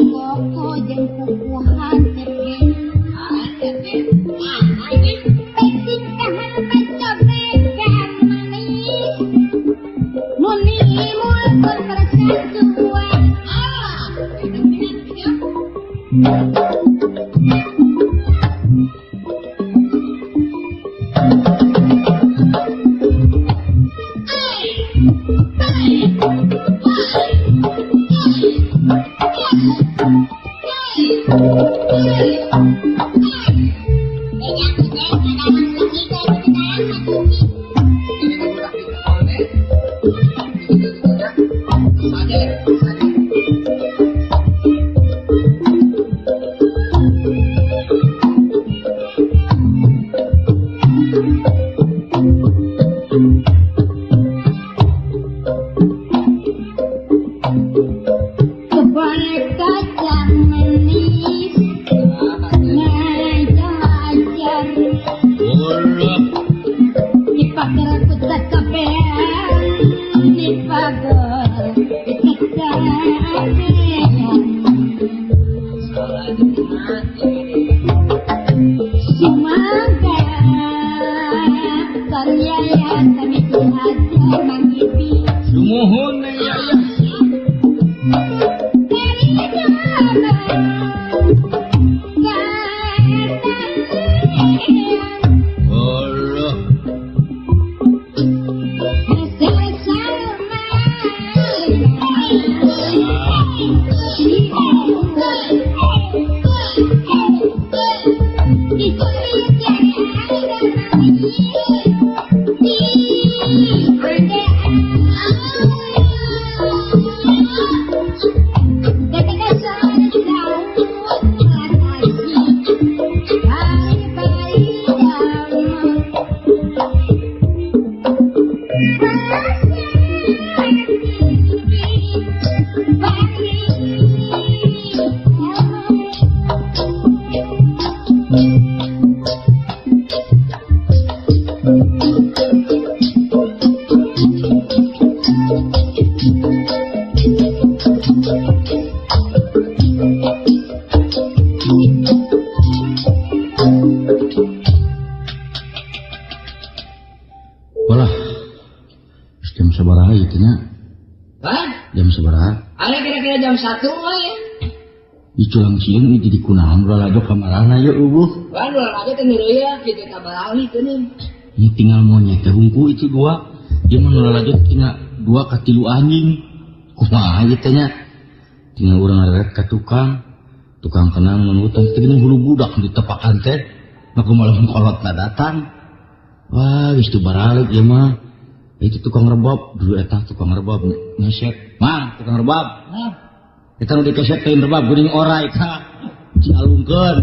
Speaker 3: Walah, jam sabaraha ieu nya?
Speaker 2: Hah?
Speaker 3: Jam sabaraha?
Speaker 2: Ale kira-kira jam 1 we.
Speaker 3: Iculang sieun ieu jadi kunaon lalajo kamarana ye eueuh.
Speaker 2: Wah, lalajo teh neureuyah kitu kabarali geuning.
Speaker 3: Ini tinggal monyet teh hungku itu dua. Dia mah lalajo tinggal 2 ka 3 anjing. Kumaha ieu teh nya? Tinggal urang reret ka tukang. Tukang kenang mun utang teh geuning hulu budak ditepakan teh. Maka malam kolotna datang. Wah, geus teu baralik ieu mah. Itu tukang rebab, dulu eta tukang rebab ngeset. Mang, tukang rebab.
Speaker 2: Hah?
Speaker 3: Eta nu dikeset teh rebab geuning ora eta. Cialungkeun.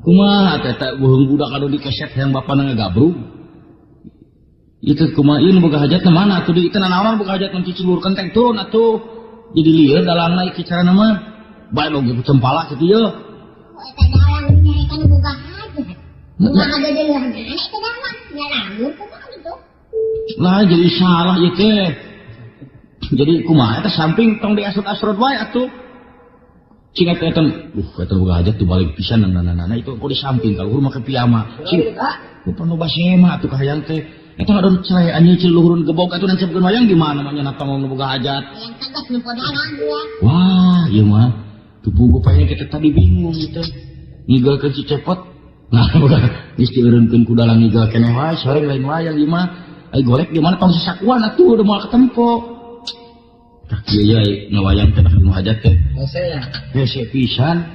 Speaker 3: Kumaha teh eta beuheung budak anu dikeset hayang bapana ngagabrug. Itu kumaha ieu nu boga hajatna mana atuh di teu nanaonan boga hajat mun cicilur kenteng turun atuh. Jadi lieur dalangna ieu carana mah. Bae nu ge cempala kitu ye.
Speaker 1: Eta dalang nyarekan boga hajat. Kumaha gedeuleuhan eta dalang ngalamun kumaha gitu.
Speaker 3: Lah jadi salah ieu teh. Jadi kumaha eta samping tong diasrot-asrot wae atuh. Cing eta eta eta boga hajat tuh balik pisan nana-nana itu kok di samping kalau make piyama. Cing ku perlu basema atuh kahayang teh. Eta ngadon cerai anjing cil luhurun gebog atuh nancapkeun wayang di mana mah nya tong nu boga hajat.
Speaker 1: Hayang tegas nu podaran ya.
Speaker 3: Wah, ieu mah tuh puguh pae kita tadi bingung gitu. Ngigalkeun si cepot. Nah, geus dieureunkeun ku dalang ngigal keneh wae sore lain wayang ieu mah. Ai golek di mana tong sasakuan atuh udah moal ketempo. Tah kieu ye ngawayang teh nu hajat teh.
Speaker 2: Hese ya.
Speaker 3: Hese pisan.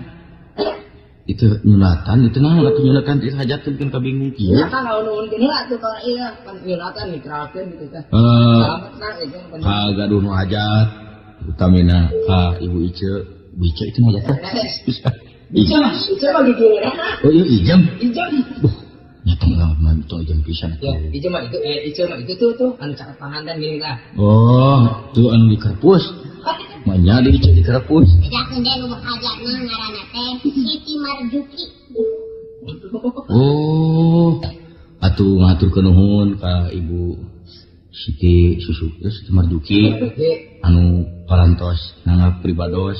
Speaker 3: Itu nyulatan itu naon atuh nyulatan teh hajat teh bikin kabingung kieu.
Speaker 2: Nyulatan naon-naonkeun heula atuh ka ieu pan nyulatan dikeralkeun gitu teh. Salametna gitu pan.
Speaker 3: Kagaduh nu hajat utamina ka Ibu Ice. Ibu Ice itu hajat teh.
Speaker 4: Ijem, ijem mah gigi.
Speaker 3: Oh iya ijem.
Speaker 4: Ijem.
Speaker 3: Duh, nyatong lah mah tong ijem pisan.
Speaker 4: Ya, ijem mah itu ijem mah itu tuh tuh anu cakep panganten gini lah.
Speaker 3: Oh, tuh anu di kerpus. Manya di ieu di kerpus.
Speaker 1: Bejakeun deui nu hajatna ngaranna teh Siti Marjuki.
Speaker 3: Oh, atuh ngaturkeun nuhun ka Ibu Siti Susu Siti Marjuki anu parantos nanggap pribados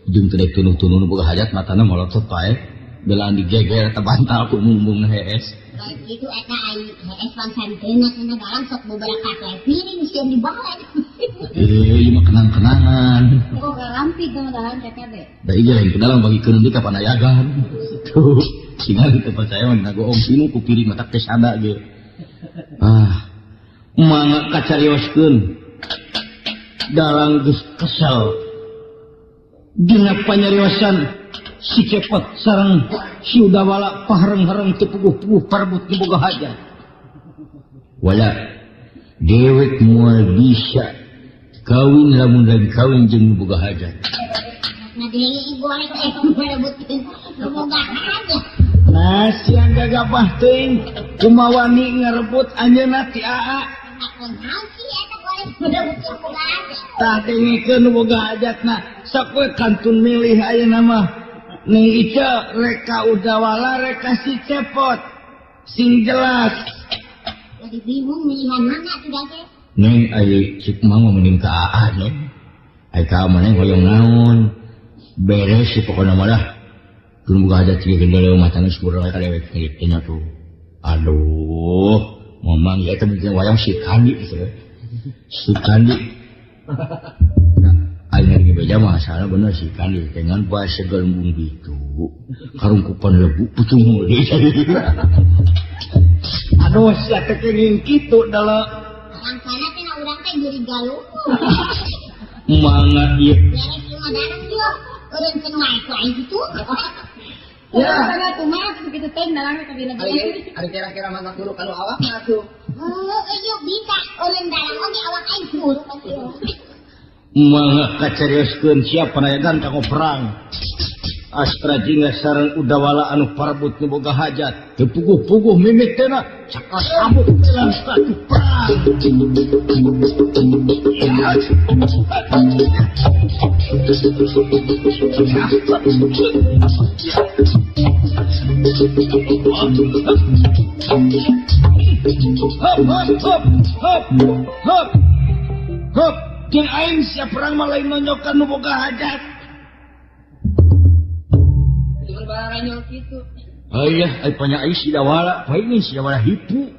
Speaker 3: jeung teu daek tunuh-tunuh nu boga hajat matana molotot pae belaan digeger eta bantal ku mumbung hees.
Speaker 1: Baik gitu eta ai hees pansanteuna cenah dalang sok beberapa kae piring sieun dibalet.
Speaker 3: Ieu mah kenang-kenangan.
Speaker 6: Oh, garampi teh dalang teh teh.
Speaker 3: Da ieu lain ku dalang bagikeun deui ka panayagan. Tuh, tinggal teu percaya mah goong sinu ku piring matak teh sada ge. Ah, mangga kacarioskeun. Dalang geus kesel. Dina panyariosan si Cepot sareng si Udawala pahareng-hareng teu puguh-puguh parebut nu boga hajat. Wala dewek moal bisa kawin lamun lain kawin jeung nu boga hajat.
Speaker 1: Nah deui goreng teh merebutkeun nu boga hajat.
Speaker 3: Nah siang gagabah teuing kumaha wani ngarebut anjeunna ti Aa.
Speaker 1: Kunaon sih eta goreng merebutkeun boga hajat.
Speaker 3: Tah dengekeun nu boga hajatna sok we kantun milih ayeuna mah. Ning Ica reka Udawala reka si Cepot. Sing jelas.
Speaker 1: Jadi bingung milihan mana tuh teh.
Speaker 3: Neng ai cik mah mending ka Aa neng. Ai ka maneh hoyong naon. Beres sih pokona mah lah. Tun boga hajat ieu gendele matana sepuluh ka dewek kitu nya tuh. Aduh, mamang ieu teh mungkin wayang si Kandi teh. Si Kandi. Nah, aing lagi beja mah salah bener si Kandi dengan bahasa gelembung gitu. Karungkupan lebu putung deui. Aduh, sia teh kenging kitu dalah.
Speaker 1: Rangkana teh na urang teh jadi galuh.
Speaker 3: Mangga ieu.
Speaker 1: Beres ieu mah dalang ieu. Eureun wae ku aing kitu.
Speaker 6: Ya, sana kumaha kitu teh dalang ka dina.
Speaker 4: Ari kira-kira mana guru kalau awak mah atuh.
Speaker 1: Heuh, ieu bisa eureun dalang oge awak aing guru pasti.
Speaker 3: Mangga kacarioskeun siap panayagan kanggo perang. Astra Jingga sareng Udawala anu parebut nu boga hajat. Teu puguh-puguh mimik teh na cakal sabuk langsung perang. Hop hop hop hop hop hop. Jeung aing sia perang mah lain nonjokan nu boga hajat. Ayah, ay panya ay si Dawala, painin si Dawala hipu.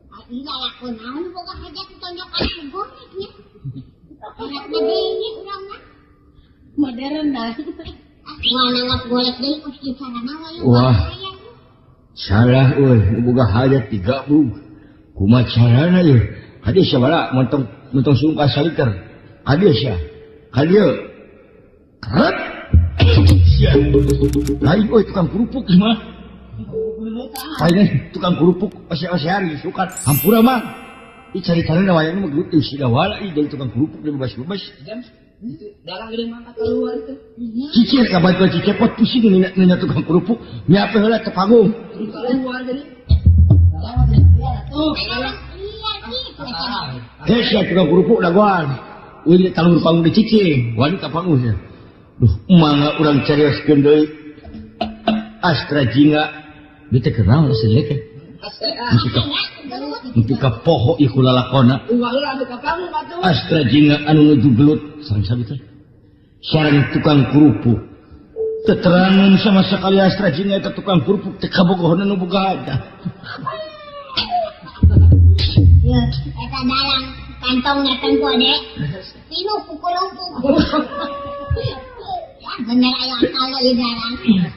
Speaker 1: Ay, lalakon naon boga hajat tonjokan ku goreng nya. Enak mah deui urang mah.
Speaker 6: Modern dah.
Speaker 1: Moal nanggap golek deui ku kieu carana we.
Speaker 3: Wah. Salah euy, nu boga hajat digabung. Kumaha carana ieu? Kadieu sia bala montong montong sungka saliter. Kadieu sia. Kadieu. Keret. Sia. Lain euy tukang kerupuk ieu mah. Lain tukang kerupuk ose-osean suka hampura mah. Ih cari-carina wayang mah gelut si Dawala ih jadi tukang kerupuk dia bebas-bebas.
Speaker 4: Dalang gede mangkat keluar itu.
Speaker 3: Cicir ka bantuan si Cepot pusing nanya tukang kerupuk nyape heula teu panggung.
Speaker 4: Keluar jadi.
Speaker 3: Heh sia tukang kerupuk dagoan. Euy talur panggung dicicing, wani ka panggung sia. Duh, mangga urang carioskeun deui. Astra Jingga dieu teh kunaon asa teh? Nepi ka poho ieu lalakona. Astra Jingga anu nuju gelut sareng sabi teh. Sareng tukang kerupuk. Teterangan sama sekali Astra Jingga eta tukang kerupuk teh kabogohna nu boga hajat.
Speaker 1: Ya, eta dalang kantongna tengko de. Pinuh ku kerupuk. Ya, bener aya akal ieu dalang.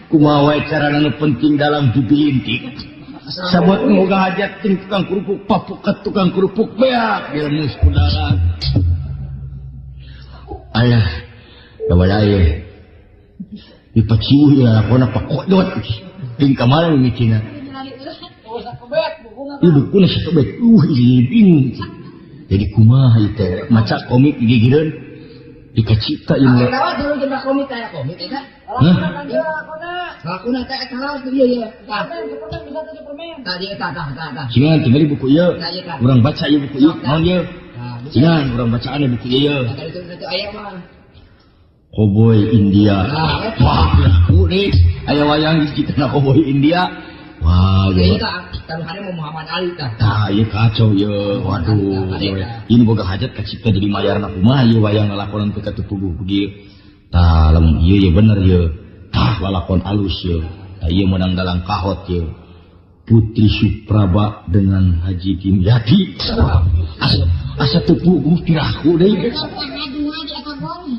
Speaker 3: Kumaha wae carana nu penting dalang dibilintik. Sabot nu boga hajat jeung tukang kerupuk papukat tukang kerupuk beak dilemus ku dalang. Alah, dawala ieu. Dipaciuh ieu lalakona pakodot. Ting kamari mimitina. Ieu bukuna sakebet. Ieu bingung. Jadi kumaha ieu teh? Maca komik gigireun dikacipta ieu mah.
Speaker 4: Tawa dulu jeung komik aya komik eta.
Speaker 3: Hah?
Speaker 2: Lakuna teh eta laos ieu ieu. Tah. Tah ieu tah tah tah tah.
Speaker 3: Cingan tinggali buku ieu.
Speaker 2: Tah ieu tah.
Speaker 3: Urang baca ieu buku ieu. Naon ieu?
Speaker 2: Tah, bisa.
Speaker 3: Cingan urang bacaan buku ieu ieu.
Speaker 2: Tah itu itu aya mah.
Speaker 3: Koboi India.
Speaker 2: Nah, eta.
Speaker 3: Wah, aku nih. Aya wayang di kita na koboi India. Wah,
Speaker 2: Ieu
Speaker 3: ieu.
Speaker 2: tah taruhannya mau Muhammad Ali tah.
Speaker 3: Tah, ieu kacau ieu. Waduh, ieu. Ieu nu boga hajat kacipta jadi mayarna kumaha ieu wayang lalakonan teu katupuguh begieu. Tah, lamun ieu ieu bener ieu. Tah, lalakon alus ieu. Tah, ieu menang dalang kahot ieu. Putri Supraba dengan Haji Kimyati. Asa asa teu puguh piraku deui.
Speaker 1: Haji ngaji eta golek.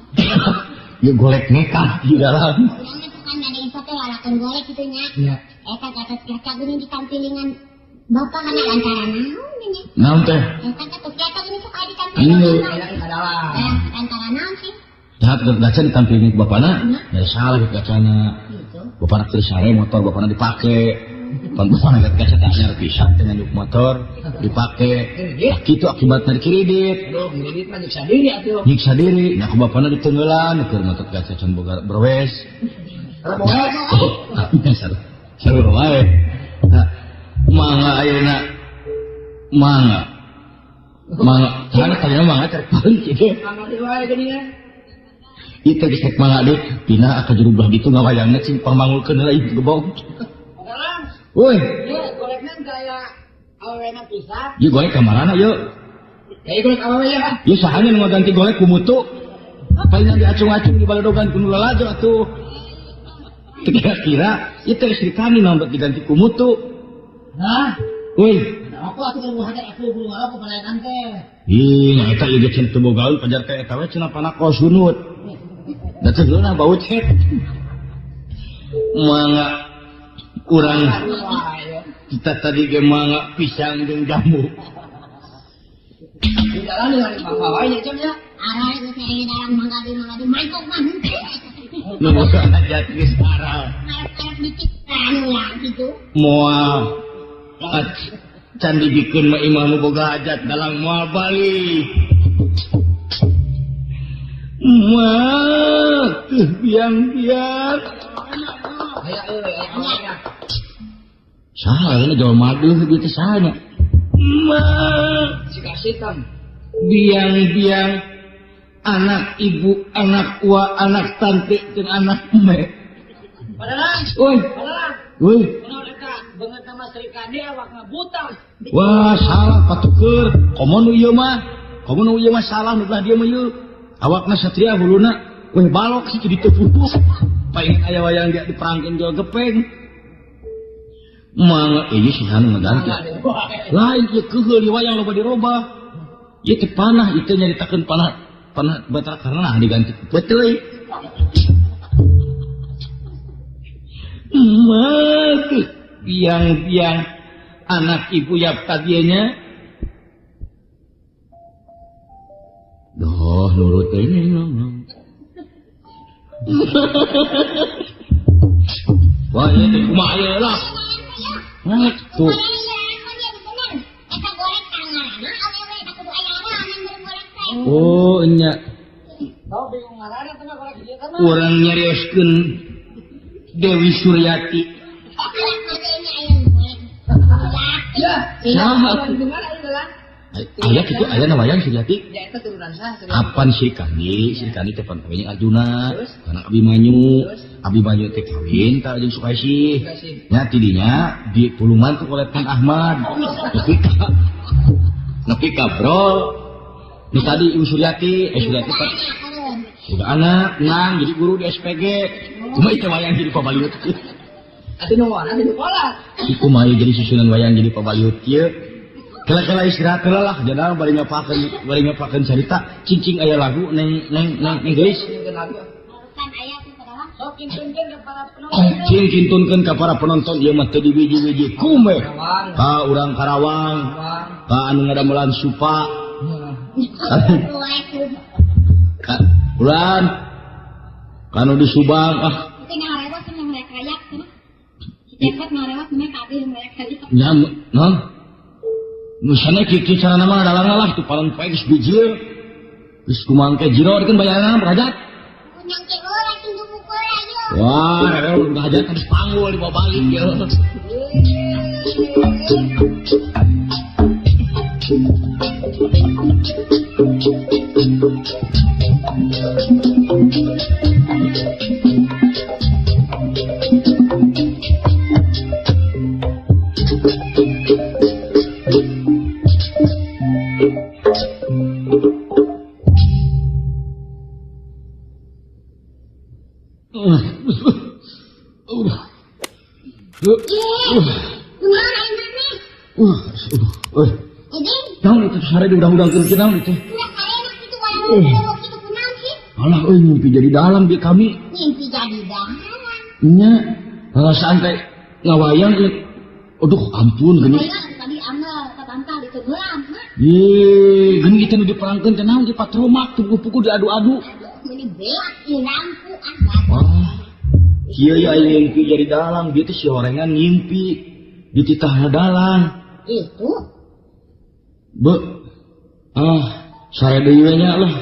Speaker 3: Ieu golek nekat di dalam.
Speaker 1: Urang mah suka ada info teh lalakon golek kitu nya.
Speaker 2: Nya.
Speaker 1: Eta Gatot Kaca geuning ditampilingan bapak kana lantaran naon nya.
Speaker 3: Naon teh?
Speaker 1: Eta Gatot Kaca geuning sok aya
Speaker 3: Iya.
Speaker 1: ditampilingan.
Speaker 2: Enak kadalah.
Speaker 1: Eh, lantaran naon sih?
Speaker 3: Tah Gatot Kaca ditampilin ku bapana. Ya salah Gatot Kacana.
Speaker 1: Gitu.
Speaker 3: Bapana keur sare motor bapana dipake. Pan bapana Gatot Kaca teh anyar pisan teh nganjuk motor dipake. Nah, kitu akibatna dikredit.
Speaker 2: Aduh, ngirit mah nyiksa diri atuh.
Speaker 3: Nyiksa diri, nya ku bapana ditenggelan keur Gatot Kaca can boga berwes.
Speaker 2: Reboe.
Speaker 3: Oh, saru. Saru wae. Nah, mangga ayeuna mangga. Mangga, sana kalian mangga cek paling kitu.
Speaker 2: Mangga deui wae geuningan.
Speaker 3: Ieu teh geus rek mangga deui, pindah ka juru belah ditu ngawayangna cing pangmangulkeun heula ieu gebog.
Speaker 2: Dalang.
Speaker 3: Woi,
Speaker 2: Ieu golekna gaya awewena pisan.
Speaker 3: ieu golek ka marana ieu?
Speaker 2: Ya ieu golek awewe ya.
Speaker 3: Ieu sahanya nu ngaganti golek ku mutu? Palingan diacung-acung di baladogan ku nu lalajo atuh. Teu kira-kira ieu teh Sri Kandi naon bet diganti ku mutu.
Speaker 2: Nah,
Speaker 3: Woi,
Speaker 2: aku atuh kudu hajar aku kudu ngarokok pelayanan teh.
Speaker 3: Ih, nya eta ieu ge cenah teu boga gaul pajar teh eta we cenah panako sunut. Da teu geunah bau cet. Mangga urang kita tadi ge mangga pisang jeung jambu.
Speaker 2: Di dalam dengan mangga wae nya cem ya.
Speaker 1: Arah geus aya dalam mangga di mangga di mangkok mah henteu.
Speaker 3: Nu boga hajat geus aral.
Speaker 1: Ngarep-ngarep dikit anu lah gitu.
Speaker 3: Moal can dibikeun mah imah nu boga hajat dalang moal balik. Mah teu biang-biang.
Speaker 2: Aya euy, aya awewe ya.
Speaker 3: Saha ini jawa maduh ieu teh saha nya? Mah
Speaker 2: Si kasitem.
Speaker 3: biang-biang anak ibu, anak ua, anak tante jeung anak me.
Speaker 2: Padalang,
Speaker 3: Woi,
Speaker 2: padalang.
Speaker 3: woi.
Speaker 2: Kunaon eta beungeut nama Sri Kandi awakna buta.
Speaker 3: Wah, salah patuker. Komo nu ieu mah. Komo nu ieu mah salah nu belah dieu mah ieu. Awakna satria huluna weh balok sih jadi teu putus. Paling aya wayang dia diperangkeun jual gepeng. Mangga ieu si anu ngaganti. Lain ieu keuheul ieu wayang loba dirobah. Ieu teh panah ieu teh nyaritakeun panah panah Batara Karna diganti ku peuteuy. Mah biang-biang anak ibu yap tadinya. Doh nurut ini. Wah, ieu teh kumaha ieu lah. Nah, tuh.
Speaker 1: Eta golek tangarana awewe da kudu aya arahan beureum golek teh.
Speaker 3: Oh, nya.
Speaker 2: Tau bingung ngaranna teh mah golek ieu teh mah.
Speaker 3: Urang nyarioskeun Dewi Suryati.
Speaker 2: Ya,
Speaker 3: Saha atuh?
Speaker 2: di mana ieu dalang?
Speaker 3: Aya kitu aya na wayang Suryati.
Speaker 2: Ya eta turunan saha Suryati?
Speaker 3: Apan Sri Kandi, Sri Kandi teh pan kawin Arjuna,
Speaker 2: Terus?
Speaker 3: anak Abimanyu.
Speaker 2: Terus?
Speaker 3: Abimanyu teh kawin ka jeung Sukaisih.
Speaker 2: Sukaisih.
Speaker 3: Nya tidinya di pulungan ku oleh Kang Ahmad. Nepi ka bro. Nu tadi Ibu Suryati, Suryati pan udah anak, nang jadi guru di SPG. Kumaha itu wayang jadi pabaliut.
Speaker 2: Atuh nu mana di sekolah?
Speaker 3: Kumaha jadi susunan wayang jadi pabaliut ieu. Kela-kela istirahat heula lah, jadal bari ngapakeun carita, cing-cing aya lagu neng neng neng neng geulis. Cing kintunkeun ka para penonton ieu mah teu dibiji-biji kume. Ka urang Karawang, ka anu ngadamelan supa. Ka ulan ka anu di Subang ah. Nya naon? Misalnya kiki cara nama dalang lah tuh paling poe geus bijil. Geus kumaha ke jiro kan bayaran berhajat.
Speaker 4: Wah, rewel udah aja terus panggul dibawa balik ya.
Speaker 1: Kumaha aing maneh? Ibing,
Speaker 4: Naon itu sare diudang-udangkeun kieu naon itu?
Speaker 1: ulah sarena kitu walau kitu kunaon sih?
Speaker 4: Alah euy ngimpi jadi dalang di kami.
Speaker 1: Ngimpi jadi dalang.
Speaker 4: Nya, perasaan teh ngawayang ieu. Aduh, ampun geuning.
Speaker 1: Ayo tadi amal kabantal itu gelam, ha?
Speaker 4: Ye, geuning kita nu diperangkeun teh naon di patromak tubuh-puku diadu-adu.
Speaker 1: Aduh, meuni beak ieu lampu ah.
Speaker 4: Wah, kieu ya aing ngimpi jadi dalang, dia teh si orengan ngimpi dititahna dalang.
Speaker 1: Itu
Speaker 4: Be, ah, sare deui we nya lah.